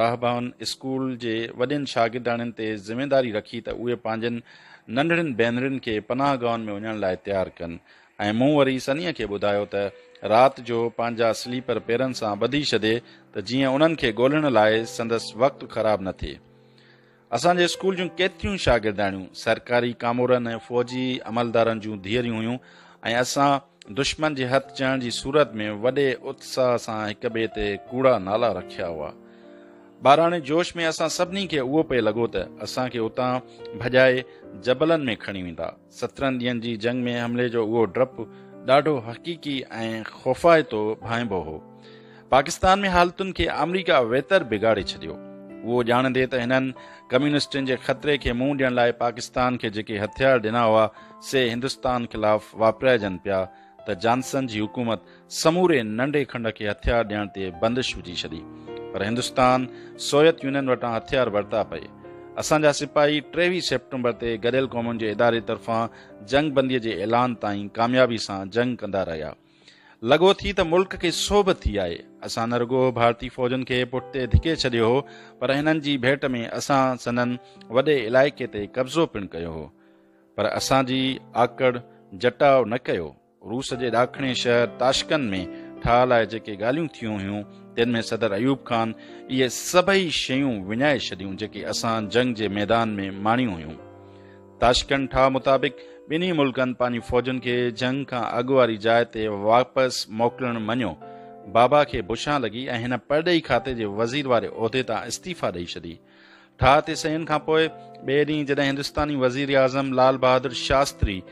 راهبائن اسڪول جي وڏين شاگردياڻين تي ذميداري رکي ته اهي پنهنجين ننڍڙين ڀينرين کي پناهه گاهن ۾ وڃڻ لاء تيار ڪن ۽ مون وري سنيء کي ٻڌايو ته رات جو پنهنجا سليپر پيرن سان ٻڌي ڇڏي ته جيئن انهن کي ڳولڻ لاء سندس وقت خراب نه ٿئي. اسان جي اسڪول جون ڪيتريون شاگردياڻيون سرڪاري ڪامورن ۽ فوجي عملدارن جون ڌيئريون هيون ۽ اسان دشمن جي هٿ چڙهڻ جي صورت ۾ وڏي اتساهه سان هڪ ٻئي تي ڪوڙا نالا رکيا هئا. ٻاراڻي جوش ۾ اسان سڀني کي اهو پئي لڳو ته اسان کي اتان ڀڄائي جبلن ۾ کڻي ويندا. 17 ڏينهن جي جنگ ۾ حملي جو اهو ڊپ ڏاڍو حقيقي ۽ خوفائتو ڀانئبو هو. پاڪستان ۾ حالتن کي آمريڪا ويتر بگاڙي ڇڏيو. اهو ڄاڻندي ته هنن ڪميونسٽن جي خطري کي منهن ڏيڻ لاء پاڪستان کي جيڪي هٿيار ڏنا هئا سي هندستان خلاف واپرائجن پيا ته جانسن جي حڪومت سموري ننڍي کنڊ کي هٿيار ڏيڻ تي بندش وجهي ڇڏي پر هندستان سوويت يونين وٽان هٿيار ورتا پئي. اسان جا سپاهي 23 سيپٽمبر تي گڏيل قومن جي اداري طرفان جنگ بندي جي اعلان تائين ڪاميابي سان جنگ ڪندا رهيا. لڳو ٿي ته ملڪ کي سوڀ ٿي آهي. اسان نه رڳو ڀارتي فوجن کي پٺتي ڌڪي ڇڏيو هو پر هنن جي ڀيٽ ۾ اسان سندن وڏي علائقي تي قبضو پڻ ڪيو هو. پر اسان جي آڪڙ جٽاء نه ڪيو. روس جي ڏاکڻي شهر تاشقند ۾ ٺاهه لاء جيڪي ڳالهيون ٿيون هيون، تن ۾ صدر ايوب خان اهي سڀئي شيون وڃائي ڇڏيون، جيڪي اسان جنگ جي ميدان ۾ ماڻيون هيون. تاشقند ٺاهه مطابق ٻنهي ملڪن پنهنجي فوجن کي جنگ کان اڳ واري جاء تي واپس موڪلڻ مڃيو. بابا کي بڇان لڳي ۽ هن پرڏيهي کاتي جي وزير واري عهدي تان استعيفا ڏئي ڇڏي. ٺاهه تي صحيحن کان پوء ٻئي ڏينهن جڏهن هندستاني وزيراعظم لال بهادر شاستري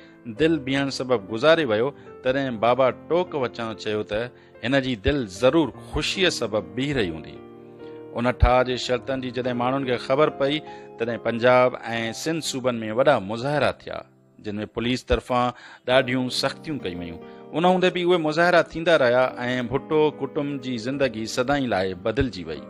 دل بيهڻ سبب گذاري ويو، تڏهن بابا ٽوڪ وچان چيو ته هن جي دل ضرور خوشيء سبب بيهي رهي هوندي. ان ٺاهه جي شرطن جي جڏهن ماڻهن کي خبر پئي، تڏهن پنجاب ۽ سنڌ صوبن ۾ وڏا مظاهرا ٿيا. جن ۾ پوليس طرفان ڏاڍيون سختيون ڪيون ويون. ان هوندي به اهي مظاهرا ٿيندا رهيا ۽ ڀٽو ڪٽنب جي زندگي سدائين لاء بدلجي وئي.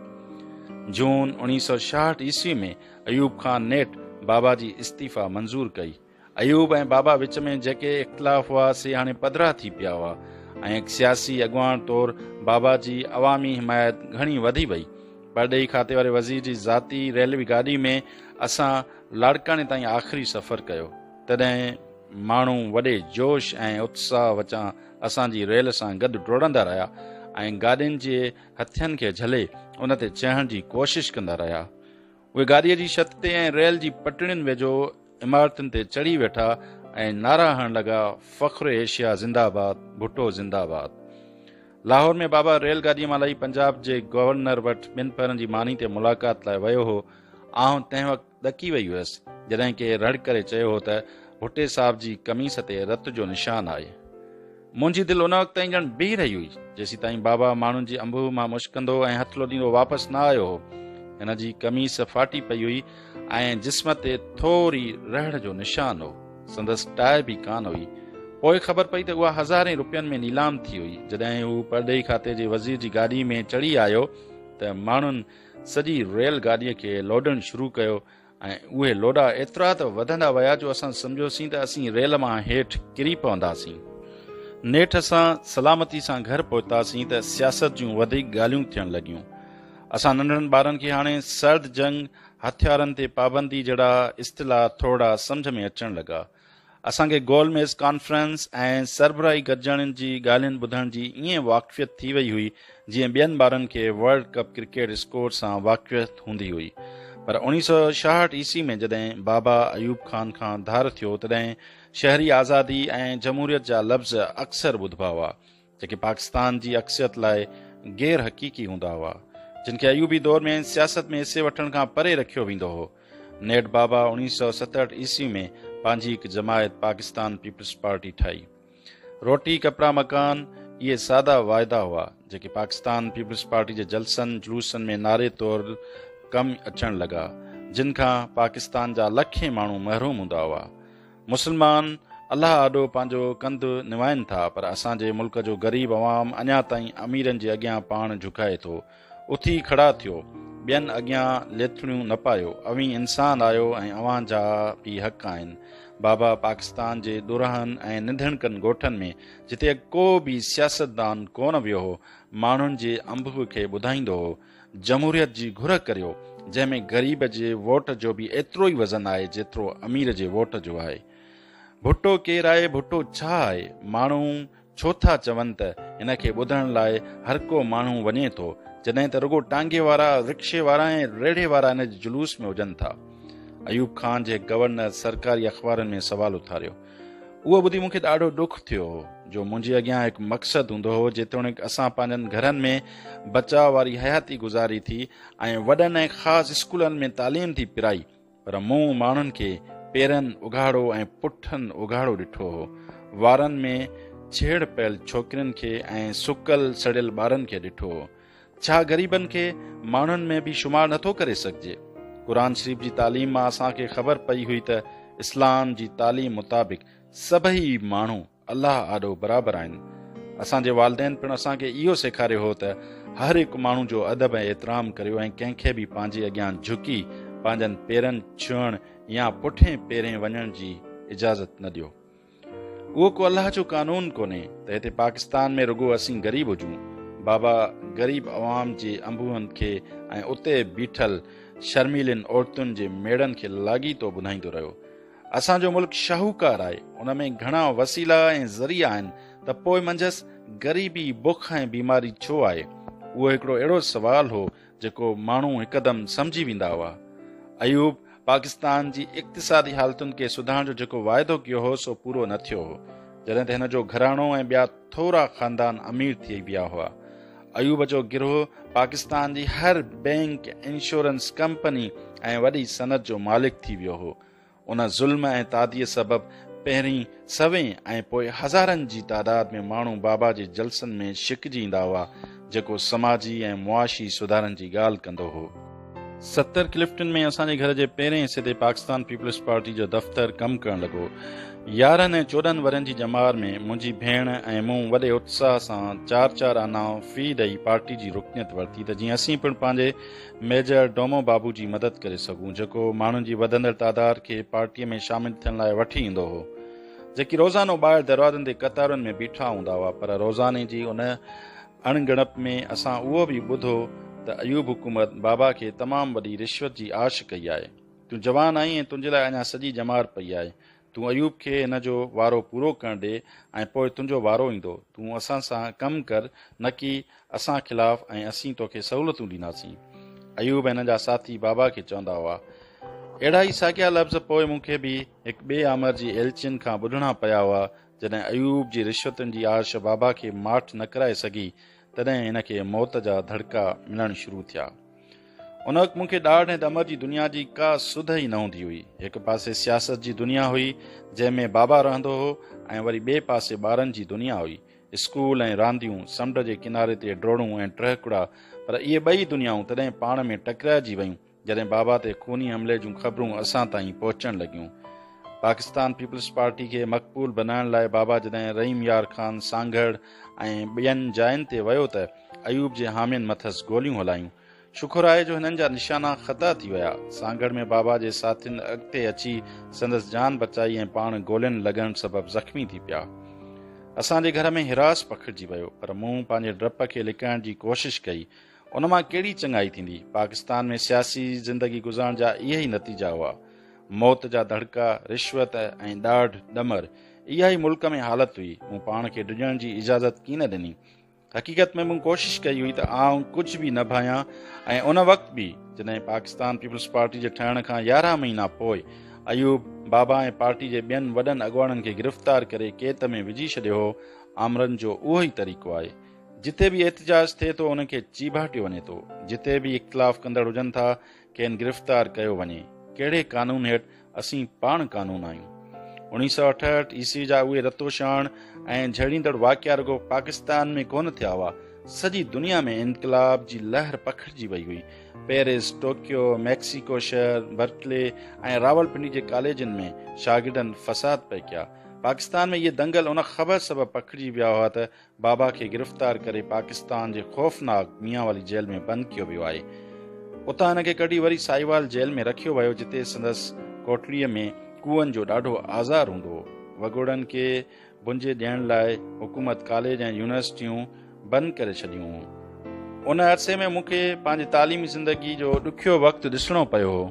جون 1966 عيسوي ۾ ايوب خان نيٺ بابا جي استعيفا منظور ڪئي. ايوب ۽ بابا وچ ۾ جيڪي اختلاف هئا سي هاڻي پڌرا ٿي پيا هئا ۽ هڪ سياسي اڳواڻ طور بابا جي عوامي حمايت گهڻي وڌي وئي. پرڏيهي کاتي واري وزير جي ذاتي ريلوي گاڏي ۾ اسان لاڙڪاڻي تائين آخري سفر ڪيو، تڏهن ماڻهو وڏي جوش ۽ اتساهه وچان اسان جي ريل سان گڏ ڊوڙندا رهيا ۽ گاڏين جي هٿين کي جهلي ان تي چڙهڻ جي ڪوشش ڪندا رهيا. اهي گاڏيء جي ڇت تي ۽ ريل جي پٽڙين ويجهو عمارتن تي چڙهي ويٺا ۽ نعرا هڻڻ لڳا، فخر ايشيا زنده آباد، ڀٽو زنده آباد. لاهور ۾ بابا ريل گاڏيء مان لهي پنجاب جي گورنر وٽ ٻن پهرن جي ماني تي ملاقات لاء ويو هو. آئون تنهن وقت ڏڪي وئي هيس، جڏهن ڪنهن رڙ ڪري چيو هو ته ڀٽي صاحب جي قميص تي رت جو نشان آهي. منهنجي دل ان وقت تائين ڄڻ بيهي رهي هئي، جيسيتائين بابا ماڻهن جي انبوهه مان مشڪندو ۽ هٿ لوڏيندو واپس نه آيو هو. هن جي قميص ڦاٽي پئي هئي ۽ جسم تي ٿوري رهڙ جو نشان هو. سندس ٽاء به ڪانه هئي. پوء خبر پئي ته اها هزارين روپين ۾ نيلام ٿي هئي. جڏهن هو پرڏيهي کاتي جي وزير جي گاڏي ۾ چڙهي آيو ته ماڻهن سڄي ريل گاڏيء کي لوڏڻ شروع ڪيو ۽ اهي لوڏا ايترا ته وڌندا ويا جو اسان سمجهيوسين ته اسين ريل مان هيٺ ڪري پونداسين. نيٺ اسان سلامتي سان گهر پهتاسين ته سياست جون وڌيڪ ڳالهيون ٿيڻ لڳيون. اسان ننڍڙن ٻارن کي هاڻي سرد جنگ، هٿيارن تي پابندي جهڙا اصطلاح ٿورڙا سمجهه ۾ اچڻ لڳا. اسان کي گول ميز ڪانفرنس ۽ سربراهي گڏجاڻين جي ڳالهين ٻڌڻ جي ائين واقفيت ٿي وئي هئي جيئن ٻين ٻارن کي ورلڊ ڪپ ڪرڪيٽ اسڪور سان واقفيت هوندي هئي. پر 1966 عيسوي ۾ جڏهن بابا ايوب خان کان ڌار ٿيو تڏهن شهري آزادي ۽ جمهوريت جا لفظ اڪثر ٻڌبا هئا. جيڪي پاڪستان جي اڪثريت لاء غير حقيقي هوندا هئا، جن کي ايوبي دور ۾ سياست ۾ حصي وٺڻ کان پري رکيو ويندو هو. نيٺ بابا 1967 عيسوي ۾ پنهنجي هڪ جماعت پاڪستان پيپلز پارٽي ٺاهي. روٽي، ڪپڙا، مڪان اهي سادا واعدا هئا، جيڪي پاڪستان پيپلز پارٽي جي جلسن جلوسن ۾ نعري طور ڪم اچڻ لڳا، جن کان پاڪستان جا لکين ماڻهو محروم هوندا هئا. مسلمان الله آڏو پنهنجو ڪنڌ نوائين ٿا پر اسان جي ملڪ جو غريب عوام اڃا تائين اميرن جي اڳيان پاڻ جهڪائي ٿو. اٿي کڙا ٿيو. ٻين اڳيان ليٿڙيون نه پايو، اوهين انسان آهيو ۽ اوهان جا به حق آهن. بابا پاڪستان جي ڏورانهن ۽ نڌڻڪن ڳوٺن ۾ جتي اڳ ڪو به سياستدان ڪونه ويو هو، ماڻهن جي انبوهه کي ٻڌائيندو هو، جمهوريت جي گهر ڪريو، جنهن ۾ غريب جي ووٽ جو به ايترو ئي وزن آهي جيترو امير جي ووٽ جو آهي. ڀٽو ڪير آهي، ڀٽو ڇا آهي؟ ماڻهو ڇو ٿا چون ته هن کي ٻڌڻ لاء هر ڪو ماڻهو وڃي ٿو، جڏهن ته رڳو ٽانگي وارا، رڪشي وارا ۽ ريڙهي وارا هن جي جلوس ۾ هجن ٿا. ايوب خان جي گورنر سرڪاري اخبارن ۾ سوال اٿاريو. اهو ٻڌي مون کي ڏاڍو ڏک ٿيو هو، جو منهنجي اڳيان هڪ مقصد هوندو هو، جيتوڻيڪ اسان پنهنجن گهرن ۾ بچاء واري حياتي گذاري ٿي ۽ وڏن ۽ خاص اسڪولن ۾ تعليم ٿي پرائي، پر مون ماڻهن کي پيرن اگهاڙو ۽ پٺن اگهاڙو ڏٺو هو. وارن ۾ ڇيڙ پيل ڇوڪرين کي ۽ سڪل سڙيل ٻارن کي ڏٺو هو. ڇا غريبن کي ماڻهن ۾ به شمار نٿو ڪري سگهجي؟ قرآن شريف جي تعليم مان اسان کي خبر پئي هئي ته اسلام جي تعليم مطابق سڀئي ماڻهو الله آڏو برابر آهن. اسان جي والدين پڻ اسان کي اهو سيکاريو هو ته هر هڪ ماڻهو جو ادب ۽ احترام ڪريو ۽ ڪنهن کي به پنهنجي اڳيان جهڪي پنهنجن پيرن ڇهڻ يا پٺين پيرين وڃڻ جي اجازت نه ڏيو. اهو ڪو الله جو قانون ڪونهي ته هتي پاڪستان ۾ رڳو اسين غريب هجون. بابا غريب عوام جي انبوهن کي ۽ اتي بيٺل شرميلين عورتن جي ميڙن کي لاڳيتو ٻڌائيندو رهيو. اسان جو ملڪ شاهوڪار آهي، ان ۾ گهڻا وسيلا ۽ ذريعا آهن ته پوء منجهس غريبي، بک ۽ بيماري ڇو آهي؟ اهو هڪڙو اهڙو سوال هو جيڪو ماڻهو هڪدم سمجهي ويندا هئا. ايوب پاڪستان جي اقتصادي حالتن کي سڌارڻ جو جيڪو واعدو ڪيو هو سو پورو نه ٿيو هو، جڏهن ته هن جو گهراڻو ۽ ٻيا ٿورا خاندان امير ٿي ويا هئا. ايوب جو گروهه پاڪستان جي هر بئنڪ، انشورنس ڪمپني ۽ وڏي صنعت جو مالڪ ٿي ويو هو. ان ظلم ۽ تعديء سبب پهرين سوين ۽ پوء هزارن جي تعداد ۾ ماڻهو بابا جي جلسن ۾ ڇڪجي ايندا هئا، جيڪو سماجي ۽ معاشي سڌارن جي ڳالهه ڪندو هو. 70 ڪلفٽن ۾ اسان جي گهر جي پهرين حصي تي پاڪستان پيپلز پارٽي جو دفتر ڪم ڪرڻ لڳو. 11 ۽ 14 ورهين جي ڄمار ۾ منهنجي ڀيڻ ۽ مون وڏي اتساهه سان چار چار آنا في ڏئي پارٽي جي رڪنيت ورتي ته جيئن اسين پڻ پنهنجي ميجر ڊومو بابو جي مدد ڪري سگهون، جيڪو ماڻهن جي وڌندڙ تعداد کي پارٽيء ۾ شامل ٿيڻ لاء وٺي ايندو هو. جيڪي روزانو ٻاهر دروازن تي قطارن ۾ بيٺا هوندا هئا، پر روزاني جي ان اڻ ڳڻپ ۾ اسان اهو به ٻڌو ته ايوب حڪومت بابا کي تمام وڏي رشوت جي آش ڪئي آهي. تون جوان آهين ۽ تنهنجي لاء اڃا سڄي ڄمار پئي آهي. تون ايوب کي هن جو وارو پورو ڪرڻ ڏي ۽ پوء تنهنجو وارو ايندو. تون اسان سان ڪم ڪر نه ڪي اسان خلاف ۽ اسين توکي سهولتون ڏينداسين. ايوب ۽ هن جا ساٿي بابا کي چوندا هئا. اهڙا ئي ساڳيا لفظ پوء مون کي به هڪ ٻئي آمر جي ايلچين کان ٻڌڻا پيا هئا. جڏهن ايوب جي رشوتن جي آش بابا کي ماٺ نه ڪرائي سگهي، تڏهن هن کي موت جا ڌڙڪا ملڻ شروع ٿيا. ان وقت مون کي ڏاڍ ۽ ڏمر جي دنيا جي ڪا سڌ ئي نه هوندي هئي. هڪ پاسي سياست جي دنيا هئي، جنهن ۾ بابا رهندو هو ۽ وري ٻئي پاسي ٻارن جي دنيا هئي. اسڪول ۽ رانديون، سمنڊ جي ڪناري تي ڊوڙون ۽ ٽهڪڙا، پر اهي ٻئي دنيائون تڏهن پاڻ ۾ ٽڪرائجي ويون، جڏهن بابا تي خوني حملي جون خبرون اسان تائين پهچڻ لڳيون. پاڪستان پيپلز پارٽي کي مقبول بنائڻ لاء بابا جڏهن رحيم يار خان، سانگهڙ ۽ ٻين جاين تي ويو ته ايوب جي حامين مٿس گوليون هلايون. شڪر آهي جو هنن جا نشانا خطا ٿي ويا. سانگهڙ ۾ بابا جي ساٿين اڳتي اچي سندس جان بچائي ۽ پاڻ گولين لڳڻ سبب زخمي ٿي پيا. اسان جي گهر ۾ هراس پکڙجي ويو، پر مون پنهنجي ڊپ کي لڪائڻ جي ڪوشش ڪئي. ان مان ڪهڙي چڱائي ٿيندي؟ پاڪستان ۾ سياسي زندگي گذارڻ جا اهي ئي نتيجا هئا. موت جا ڌڙڪا، رشوت ۽ ڏاڍ ڏمر. اها ئي ملڪ ۾ حالت هئي. مون پاڻ کي ڊڄڻ جي اجازت ڪين ڏني. حقيقت ۾ مون ڪوشش ڪئي هئي ته آئون ڪجهه به نه ڀانيان ۽ ان وقت به جڏهن پاڪستان پيپلز پارٽي جي ٺهڻ کان 11 مهينا پوء ايوب بابا ۽ پارٽي جي ٻين وڏن اڳواڻن کي گرفتار ڪري قيد ۾ وجهي ڇڏيو هو. آمرن جو اهو ئي طريقو آهي. جتي به احتجاج ٿئي ٿو انهن کي چيڀاٽيو وڃي ٿو. جتي به اختلاف ڪندڙ هجن ٿا کين گرفتار ڪيو وڃي. ڪهڙي قانون هيٺ اسين پاڻ قانون آهيون. 1968 عيسوي جا اهي رتوڇاڻ ۽ جهيڙيندڙ واقعا رڳو پاڪستان ۾ ڪونه ٿيا هئا، سڄي دنيا ۾ انقلاب جي لهر پکڙجي وئي هئي. پيرس، ٽوڪيو، ميڪسيڪو شهر، برڪلي ۽ راولپنڊي جي ڪاليجن ۾ شاگردن فساد پئي ڪيا. پاڪستان ۾ اهي دنگل ان خبر سبب پکڙجي ويا هئا ته بابا کي گرفتار ڪري پاڪستان جي خوفناڪ ميانوالي جيل ۾ بند ڪيو ويو آهي. اتان هن کي ڪڍي وري ساهيوال جيل ۾ رکيو ويو، جتي سندس ڪوٺڙيء ۾ ڪوئن جو ڏاڍو آزار هوندو هو. وڳوڙن کي بنجي ڏيڻ لاء حڪومت ڪاليج ۽ يونيورسٽيون بند ڪري ڇڏيون هيون. ان عرصي ۾ مون کي پنهنجي تعليمي زندگي جو ڏکيو وقت ڏسڻو پيو هو.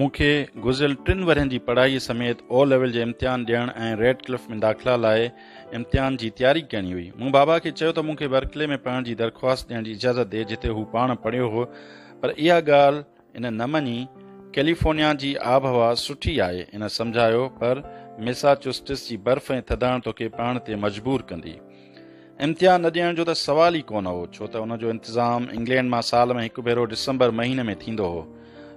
مون کي گذريل ٽن ورهين جي پڙهائيء سميت او ليول جي امتحان ڏيڻ ۽ ريڊ ڪلف ۾ داخلا لاء امتحان جي تياري ڪرڻي هئي. مون بابا کي چيو ته مون کي برڪلي ۾ پڙهڻ جي درخواست ڏيڻ جي اجازت ڏي جتي هو پاڻ پڙهيو هو پر اها ڳالهه هن نه مڃي. ڪيليفورنيا جي آبهوا سٺي آهي، هن سمجهايو، پر ميساچوسٽس جي برف ۽ ٿڌاڻ توکي پڙهڻ تي مجبور ڪندي. امتحان نه ڏيڻ جو ته سوال ئي ڪونه هو، ڇو ته ان جو انتظام انگلينڊ مان سال ۾ هڪ ڀيرو ڊسمبر مهيني ۾ ٿيندو هو.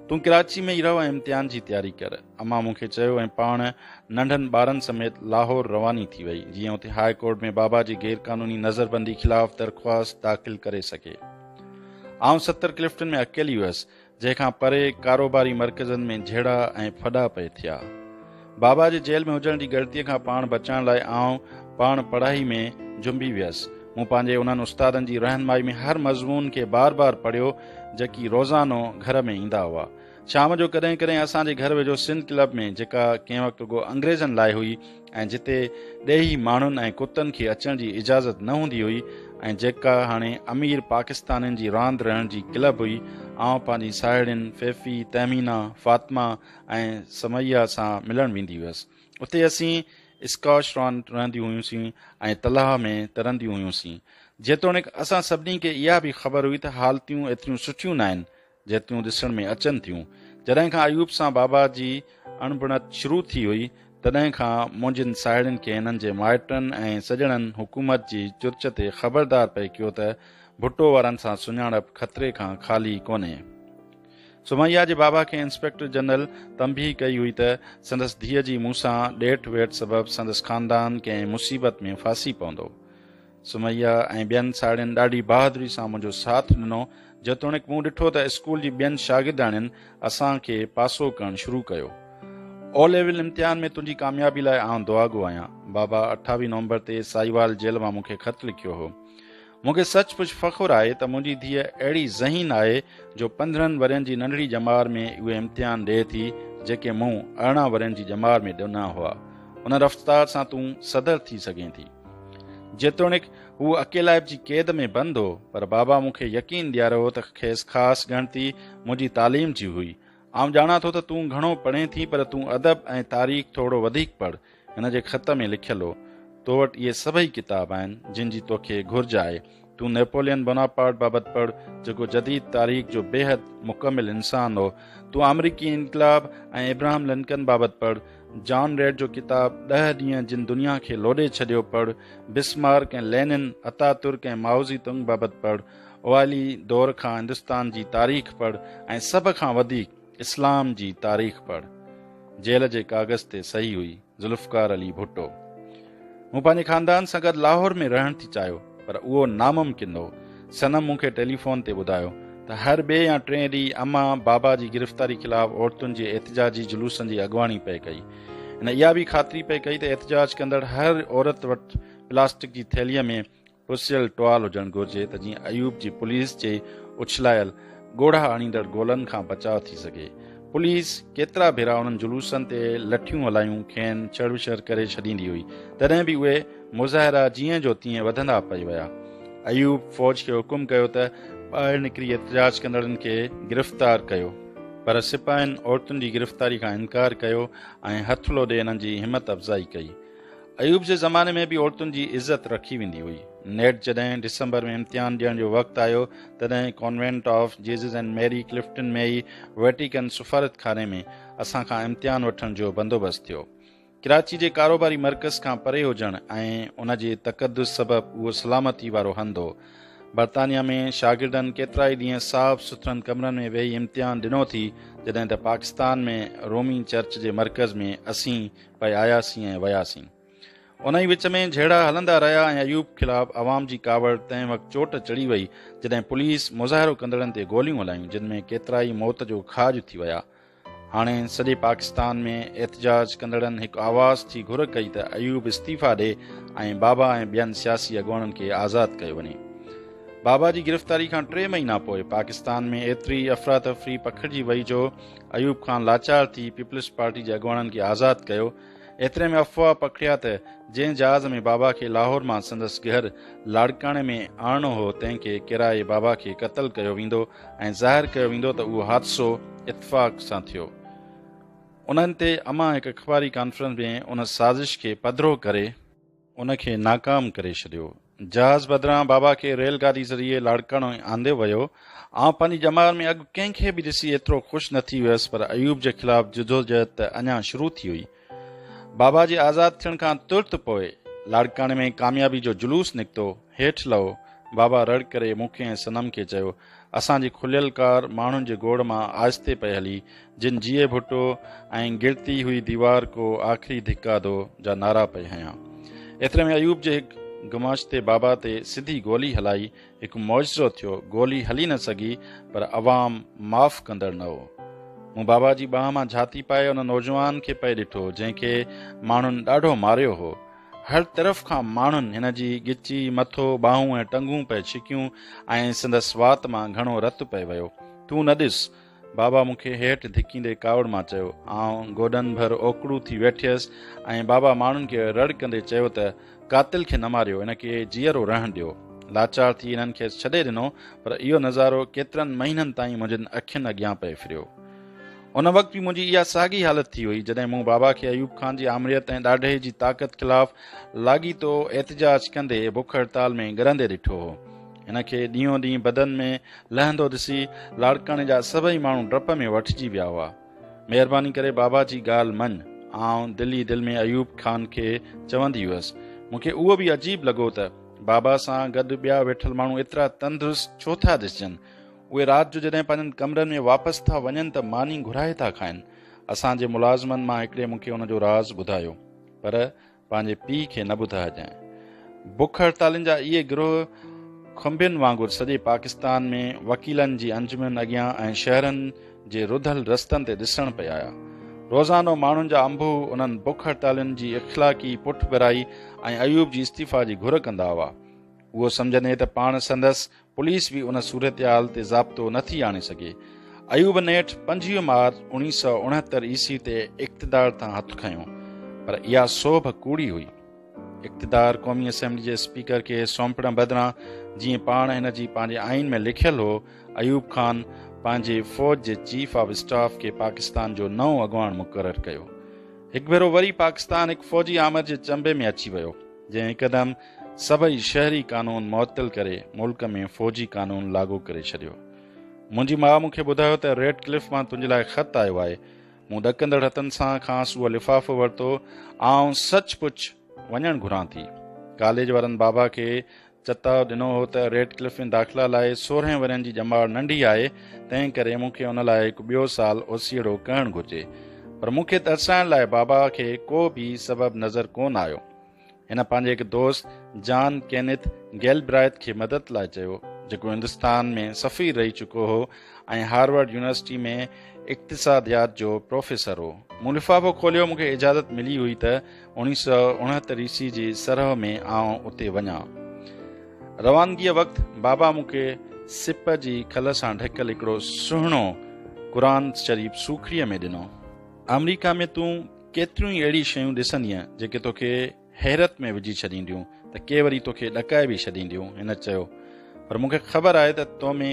تون ڪراچي ۾ ئي رهه ۽ امتحان جي تياري ڪر. امان مون کي چيو ۽ پاڻ ننڍن ٻارن سميت لاهور رواني ٿي وئي، جيئن اتي هاء ڪورٽ ۾ بابا جي غيرقانوني نظربندي خلاف درخواست داخل ڪري سگهي. آئون 70 ڪلفٽن ۾ اڪيلي هيس، جنهن کان پري ڪاروباري مرڪزن ۾ جهيڙا ۽ ڦڏا پئي ٿيا. بابا جي جيل ۾ هجڻ جي ڳڻتيء کان پاڻ بچائڻ لاء آئون پاڻ پڙهائي ۾ جنبي ويس. مون پنهنجي انهن استادن جي رهنمائي ۾ هر مضمون کي بار بار پڙهيو، جيڪي روزانو گهر ۾ ايندا هئا. شام جو ڪڏهن ڪڏهن اسان جي گهر ويجهو سنڌ ڪلب ۾، جيڪا ڪنهن وقت رڳو انگريزن لاء هئي ۽ جتي ڏيهي ماڻهن ۽ ڪتن کي اچڻ جي اجازت نه هوندي هئي ۽ جيڪا هاڻي امير پاڪستانين جي راند رهڻ جي ڪلب هئي، آئون پنهنجي ساهيڙين فيفي، تهمينه، فاطمه ۽ سميه سان ملڻ ويندي هيس. اتي اسين اسڪاش راند رهنديون هيون سين ۽ تلاء ۾ ترنديون هيون سين. جيتوڻيڪ اسان سڀني کي اها به خبر هئي ته حالتيون ايتريون سٺيون ناهن، جيتريون ڏسڻ ۾ اچن ٿيون. جڏهن کان ايوب سان بابا جي اڻبڻت شروع ٿي هئي، تڏهن کان منهنجين ساهيڙين کي هنن جي مائٽن ۽ سڄڻن حڪومت جي چرچ تي خبردار پئي ڪيو ته ڀٽو وارن سان سڃاڻپ خطري کان خالي ڪونهي. سميه جي بابا کي انسپيڪٽر جنرل تنبيهه ڪئي هئي ته سندس ڌيء جي مون سان ڏيٺ ويٺ سبب سندس خاندان ڪنهن مصيبت ۾ ڦاسي پوندو. سميه ۽ ٻين ساهيڙين ڏاڍي بهادري سان منهنجو ساٿ ڏنو، جيتوڻيڪ مون ڏٺو ته اسڪول جي ٻين شاگردياڻين اسان کي پاسو ڪرڻ شروع ڪيو. او ليول امتحان ۾ تنهنجي ڪاميابي لاء آئون دعاگو آهيان. بابا 28 نومبر تي ساهيوال جيل مان مون کي خط لکيو هو. مون کي سچ پچ فخر آهي ته منهنجي ڌيء اهڙي ذهين آهي جو 15 ورهين جي ننڍڙي ڄمار ۾ اهي امتحان ڏئي ٿي جيڪي مون 18 ورهين جي ڄمار ۾ ڏنا هئا. ان رفتار سان تون صدر ٿي سگهين ٿي. جيتوڻيڪ هو اڪيلائپ جي قيد ۾ بند هو، پر بابا مون کي يقين ڏياريو هو ته کيس خاص ڳڻتي منهنجي تعليم جي هئي. آئون ڄاڻان ٿو ته تون گهڻو پڙهين ٿي، پر تون ادب ۽ تاريخ ٿورو وڌيڪ پڙهه. هن جي خط ۾ لکيل هو، تو وٽ اهي سڀئي ڪتاب آهن، جن جي توکي گهرج آهي. تون نيپولين بوناپارٽ بابت پڙهه، جيڪو جديد تاريخ جو بيحد مڪمل انسان هو. تون آمريڪي انقلاب ۽ ابراهم لنڪن بابت پڙهه. جان ريڊ جو ڪتاب ڏهه ڏينهن جن دنيا کي لوڏي ڇڏيو پڙهه. بسمارڪ ۽ لينن، اتاترڪ ۽ مائوزي تنگ بابت پڙهه. اوائلي دور کان هندستان جي تاريخ پڙهه ۽ سڀ کان وڌيڪ اسلام جي تاريخ پڙهه. جيل جي ڪاغذ تي صحيح هئي. ذوالفقار علي ڀٽو. مون پنهنجي خاندان سان گڏ لاهور ۾ رهڻ ٿي چاهيو، پر اهو ناممڪن هو. صنم مون کي ٽيليفون تي ٻڌايو ته هر ٻئي يا ٽئين ڏينهن امان بابا جي گرفتاري خلاف عورتن جي احتجاجي جلوسن جي اڳواڻي پئي ڪئي. هن اها به خاطري پئي ڪئي ته احتجاج ڪندڙ هر عورت وٽ پلاسٽڪ جي ٿيلهيء ۾ پسيل ٽوال هجڻ گهرجي ته جيئن ايوب جي پوليس جي اڇلايل ڳوڙها آڻيندڙ گولن کان بچاء ٿي سگهي. پوليس ڪيترا ڀيرا انهن جلوسن تي لٺيون هلايون کين ڇڙوڇڙ ڪري ڇڏيندي هئي، تڏهن به اهي مظاهرا جيئن جو تيئن وڌندا پئي ويا. ايوب فوج کي حڪم ڪيو ته ٻاهر نڪري احتجاج ڪندڙن کي گرفتار ڪيو، پر سپاهين عورتن جي گرفتاري کان انڪار ڪيو ۽ هٿ لوڏي انهن جي همت افزائي ڪئي. ايوب جي زماني ۾ به عورتن جي عزت رکي ويندي هئي. نيٺ جڏهن ڊسمبر ۾ امتحان ڏيڻ جو وقت آيو، تڏهن convent of Jesus and Mary Clifton ۾ ئي ويٽيڪن سفارتخاني ۾ اسان کان امتحان وٺڻ جو بندوبست ٿيو. ڪراچي جي ڪاروباري مرڪز کان پري هجڻ ۽ ان جي تقدس سبب اهو سلامتي وارو هنڌ هو. برطانيا ۾ شاگردن ڪيترائي ڏينهن صاف سٿرن ڪمرن ۾ ويهي امتحان ڏنو ٿي، جڏهن ته پاڪستان ۾ رومي چرچ جي مرڪز ۾ اسين پئي آياسين ۽ وياسين. انهيء وچ ۾ جهيڙا هلندا رهيا ۽ ايوب خلاف عوام جي ڪاوڙ تنهن وقت چوٽ چڙهي وئي، جڏهن پوليس مظاهرو ڪندڙن تي گوليون هلايون، جن ۾ ڪيترائي موت جو کاڄ ٿي ويا. هاڻي سڄي پاڪستان ۾ احتجاج ڪندڙن هڪ آواز ٿي گهر ڪئي ته ايوب استعيفيٰ ڏي ۽ بابا ۽ ٻين سياسي اڳواڻن کي آزاد ڪيو وڃي. بابا جي گرفتاري کان ٽي مهينا پوء پاڪستان ۾ ايتري افراتفري پکڙجي وئي جو ايوب خان لاچار ٿي پيپلز پارٽي جي اڳواڻن کي آزاد ڪيو. ايتري ۾ افواهه پکڙيا ته جنهن جهاز ۾ بابا کي لاهور مان سندس گهر لاڙڪاڻي ۾ آڻڻو هو تنهن کي ڪيرائي بابا کي قتل ڪيو ويندو ۽ ظاهر ڪيو ويندو ته اهو حادثو اتفاق سان ٿيو. انهن تي امان هڪ اخباري ڪانفرنس ۾ ان سازش کي پڌرو ڪري. ان کي ناڪام ڪري ڇڏيو. جهاز بدران بابا کي ريل گاڏي ذريعي لاڙڪاڻو آندو ويو. آئون پنهنجي ڄمار ۾ اڳ ڪنهن کي به ڏسي ايترو خوش نه ٿي هيس پر ايوب جي خلاف جدوجهد ته اڃا شروع ٿي هئي. بابا جي آزاد ٿيڻ کان ترت پوء لاڙڪاڻي ۾ ڪاميابي جو جلوس نڪتو. هيٺ لهو! بابا رڙ ڪري مون کي ۽ صنم کي چيو. اسان جي کليل ڪار ماڻهن جي گوڙ مان آهستي پئي هلي، جن جيئي ڀٽو ۽ گرتي هئي ديوار ڪو آخري ڌڪا دو جا نعرا پئي هنيا. ايتري ۾ ايوب جي هڪ گماشتي بابا تي سڌي گولي هلائي، هڪ معجزو ٿيو، گولي هلي نه سگهي پر عوام معاف ڪندڙ نه هو. مون بابا جي ٻانهن مان جهاتي پائي ان نوجوان کي پئي ڏٺو، جنهن کي ماڻهن ڏاڍو ماريو هو. هر طرف کان ماڻهن هن جي ڳچي، مٿو، ٻانهون ۽ ٽنگون پئي ڇڪيون ۽ سندس وات مان گهڻو رت پئي ويو. تون نه ڏس! بابا مون کي هيٺ ڌڪيندي ڪاوڙ مان چيو. آئون گوڏن ڀر اوڪڙو ٿي ويٺيس ۽ بابا ماڻهن کي رڙ ڪندي چيو ته، قاتل کي نه ماريو، هن کي جيئرو رهڻ ڏيو. لاچار ٿي هنن کيس ڇڏي ڏنو، پر اهو نظارو ڪيترن مهينن تائين منهنجين اکين اڳيان پئي ڦريو. ان وقت به منهنجي اها ساڳي حالت ٿي هئي، جڏهن مون بابا کي ايوب خان جي آمريت ۽ ڏاڍي جي طاقت خلاف لاڳيتو احتجاج ڪندي بک هڙتال ۾ ڳرندي ڏٺو هو. هن کي ڏينهون ڏينهن بدن ۾ لهندو ڏسي لاڙڪاڻي جا سڀئي ماڻهو ڊپ ۾ وٺجي ويا هئا. مهرباني ڪري بابا جي ڳالهه مڃ، آئون دل ئي دل ۾ ايوب خان کي چوندي هيس. مون کي اهو به عجيب لڳو ته بابا سان گڏ ٻيا ويٺل ماڻهو ايترا تندرست ڇو ٿا ڏسجن. اهي رات جو جڏهن پنهنجن ڪمرن ۾ واپس ٿا وڃن ته ماني گهرائي ٿا کائن. اسان جي ملازمن مان هڪڙي مون کي ان جو راز ٻڌايو، پر پنهنجي پيء کي نه ٻڌائجانء. بک هڙتالين جا اهي گروهه کنڀين وانگر سڄي پاڪستان ۾ وڪيلن جي انجمن اڳيان ۽ شهرن جي رڌل رستن تي ڏسڻ پئي آيا. روزانو ماڻهن جا انبوهه انهن بک هڙتالين جي اخلاقي پٺڀرائي ۽ ايوب جي استعيفا جي گهر ڪندا هئا. اهو سمجهندي ته پاڻ سندس پوليس به ان صورتحال تي ضابطو نه ٿي آڻي سگهي. ايوب نيٺ 25 مارچ 1969 عيسوي تي اقتدار تان هٿ کنيو، پر اها سوڀ ڪوڙي هئي. اقتدار قومي اسيمبلي جي اسپيڪر کي سونپڻ بدران جيئن پاڻ هن جي پنهنجي آئين ۾ لکيل هو، ايوب خان پنهنجي فوج جي چيف آف اسٽاف کي پاڪستان جو نئون اڳواڻ مقرر ڪيو. هڪ ڀيرو وري پاڪستان هڪ فوجي آمر جي چنبي ۾ اچي ويو، جنهن هڪدم سڀئي شهري قانون معطل ڪري ملڪ ۾ فوجي قانون لاڳو ڪري ڇڏيو. منهنجي ماء مون کي ٻڌايو ته ريڊ ڪلف مان تنهنجي لاء خط آيو آهي. مون ڏڪندڙ هٿن سان کانئس اهو لفافو ورتو. آئون سچ پچ وڃڻ گهران ٿي. ڪاليج وارن بابا کي چتاء ڏنو هو ته ريڊ ڪلف ۾ داخلا لاء سورهين ورهين جي ڄمار ننڍي آهي، تنهن ڪري مون کي ان لاء هڪ ٻيو سال اوسيئڙو ڪرڻ گهرجي. پر مون کي ترسائڻ لاء بابا کي ڪو به سبب نظر ڪونه آيو. هن پنهنجي هڪ دوست جان ڪينيٿ گيلبرائٿ کي مدد لاء چيو، جيڪو هندستان ۾ سفير رهي چڪو هو ۽ هارورڊ يونيورسٽي ۾ اقتصاديات جو پروفيسر هو. مون لفافو کوليو، مون کي اجازت ملي هئي ته 1969 عيسوي جي سرء ۾ آئون اتي وڃان. روانگيء وقت بابا مون کي سپ جي کل سان ڍڪيل هڪڙو سهڻو قرآن شريف سوکڙيء ۾ ڏنو. آمريڪا ۾ تون ڪيتريون ئي اهڙي شيون ڏسندينء جيڪي توکي حيرت ۾ وجهي ڇڏينديون ته ڪي وري توکي ڏڪائي به ڇڏينديون، هن چيو. پر مون کي خبر آهي ته تو ۾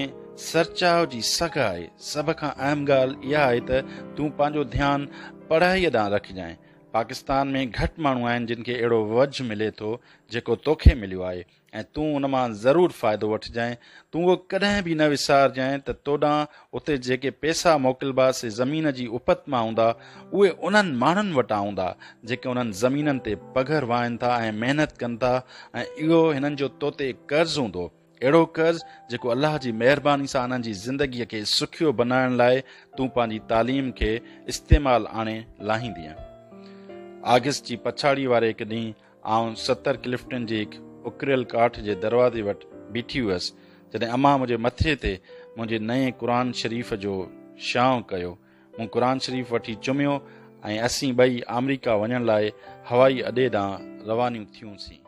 سرچاء جي سگهه آهي. سڀ کان اهم ڳالهه اها آهي ته تون پنهنجو ڌيان پڙهائيء ڏانهن رکجانء. پاڪستان ۾ گهٽ ماڻهو آهن جن کي اهڙو وجهه ملي ٿو جيڪو توکي مليو آهي. ۽ تون ان مان ضرور فائدو وٺجانء. تون اهو ڪڏهن به نه وسارجانء ته توڏانهن اتي جيڪي پئسا موڪلبا سي زمين جي اپت مان هوندا، اهي انهن ماڻهن وٽان هوندا، جيڪي انهن زمينن تي پگهر وهائين ٿا ۽ محنت ڪن ٿا ۽ اهو هنن جو تو تي قرض هوندو، اهڙو قرض جيڪو الله جي مهرباني سان انهن جي زندگيء کي سکيو بنائڻ لاء تون پنهنجي تعليم کي استعمال آڻي لاهيندينء. آگسٽ جي پڇاڙيء واري هڪ ڏينهن آئون 70 ڪلفٽن جي هڪ اڪريل ڪاٺ جي دروازي وٽ بيٺي هيس، جڏهن امان منهنجي مٿي تي منهنجي نئين قرآن شريف جو شانء ڪيو. مون قرآن شريف وٺي چميو ۽ اسين ٻئي آمريڪا وڃڻ لاء هوائي اڏي ڏانهن روانيون ٿيونسين.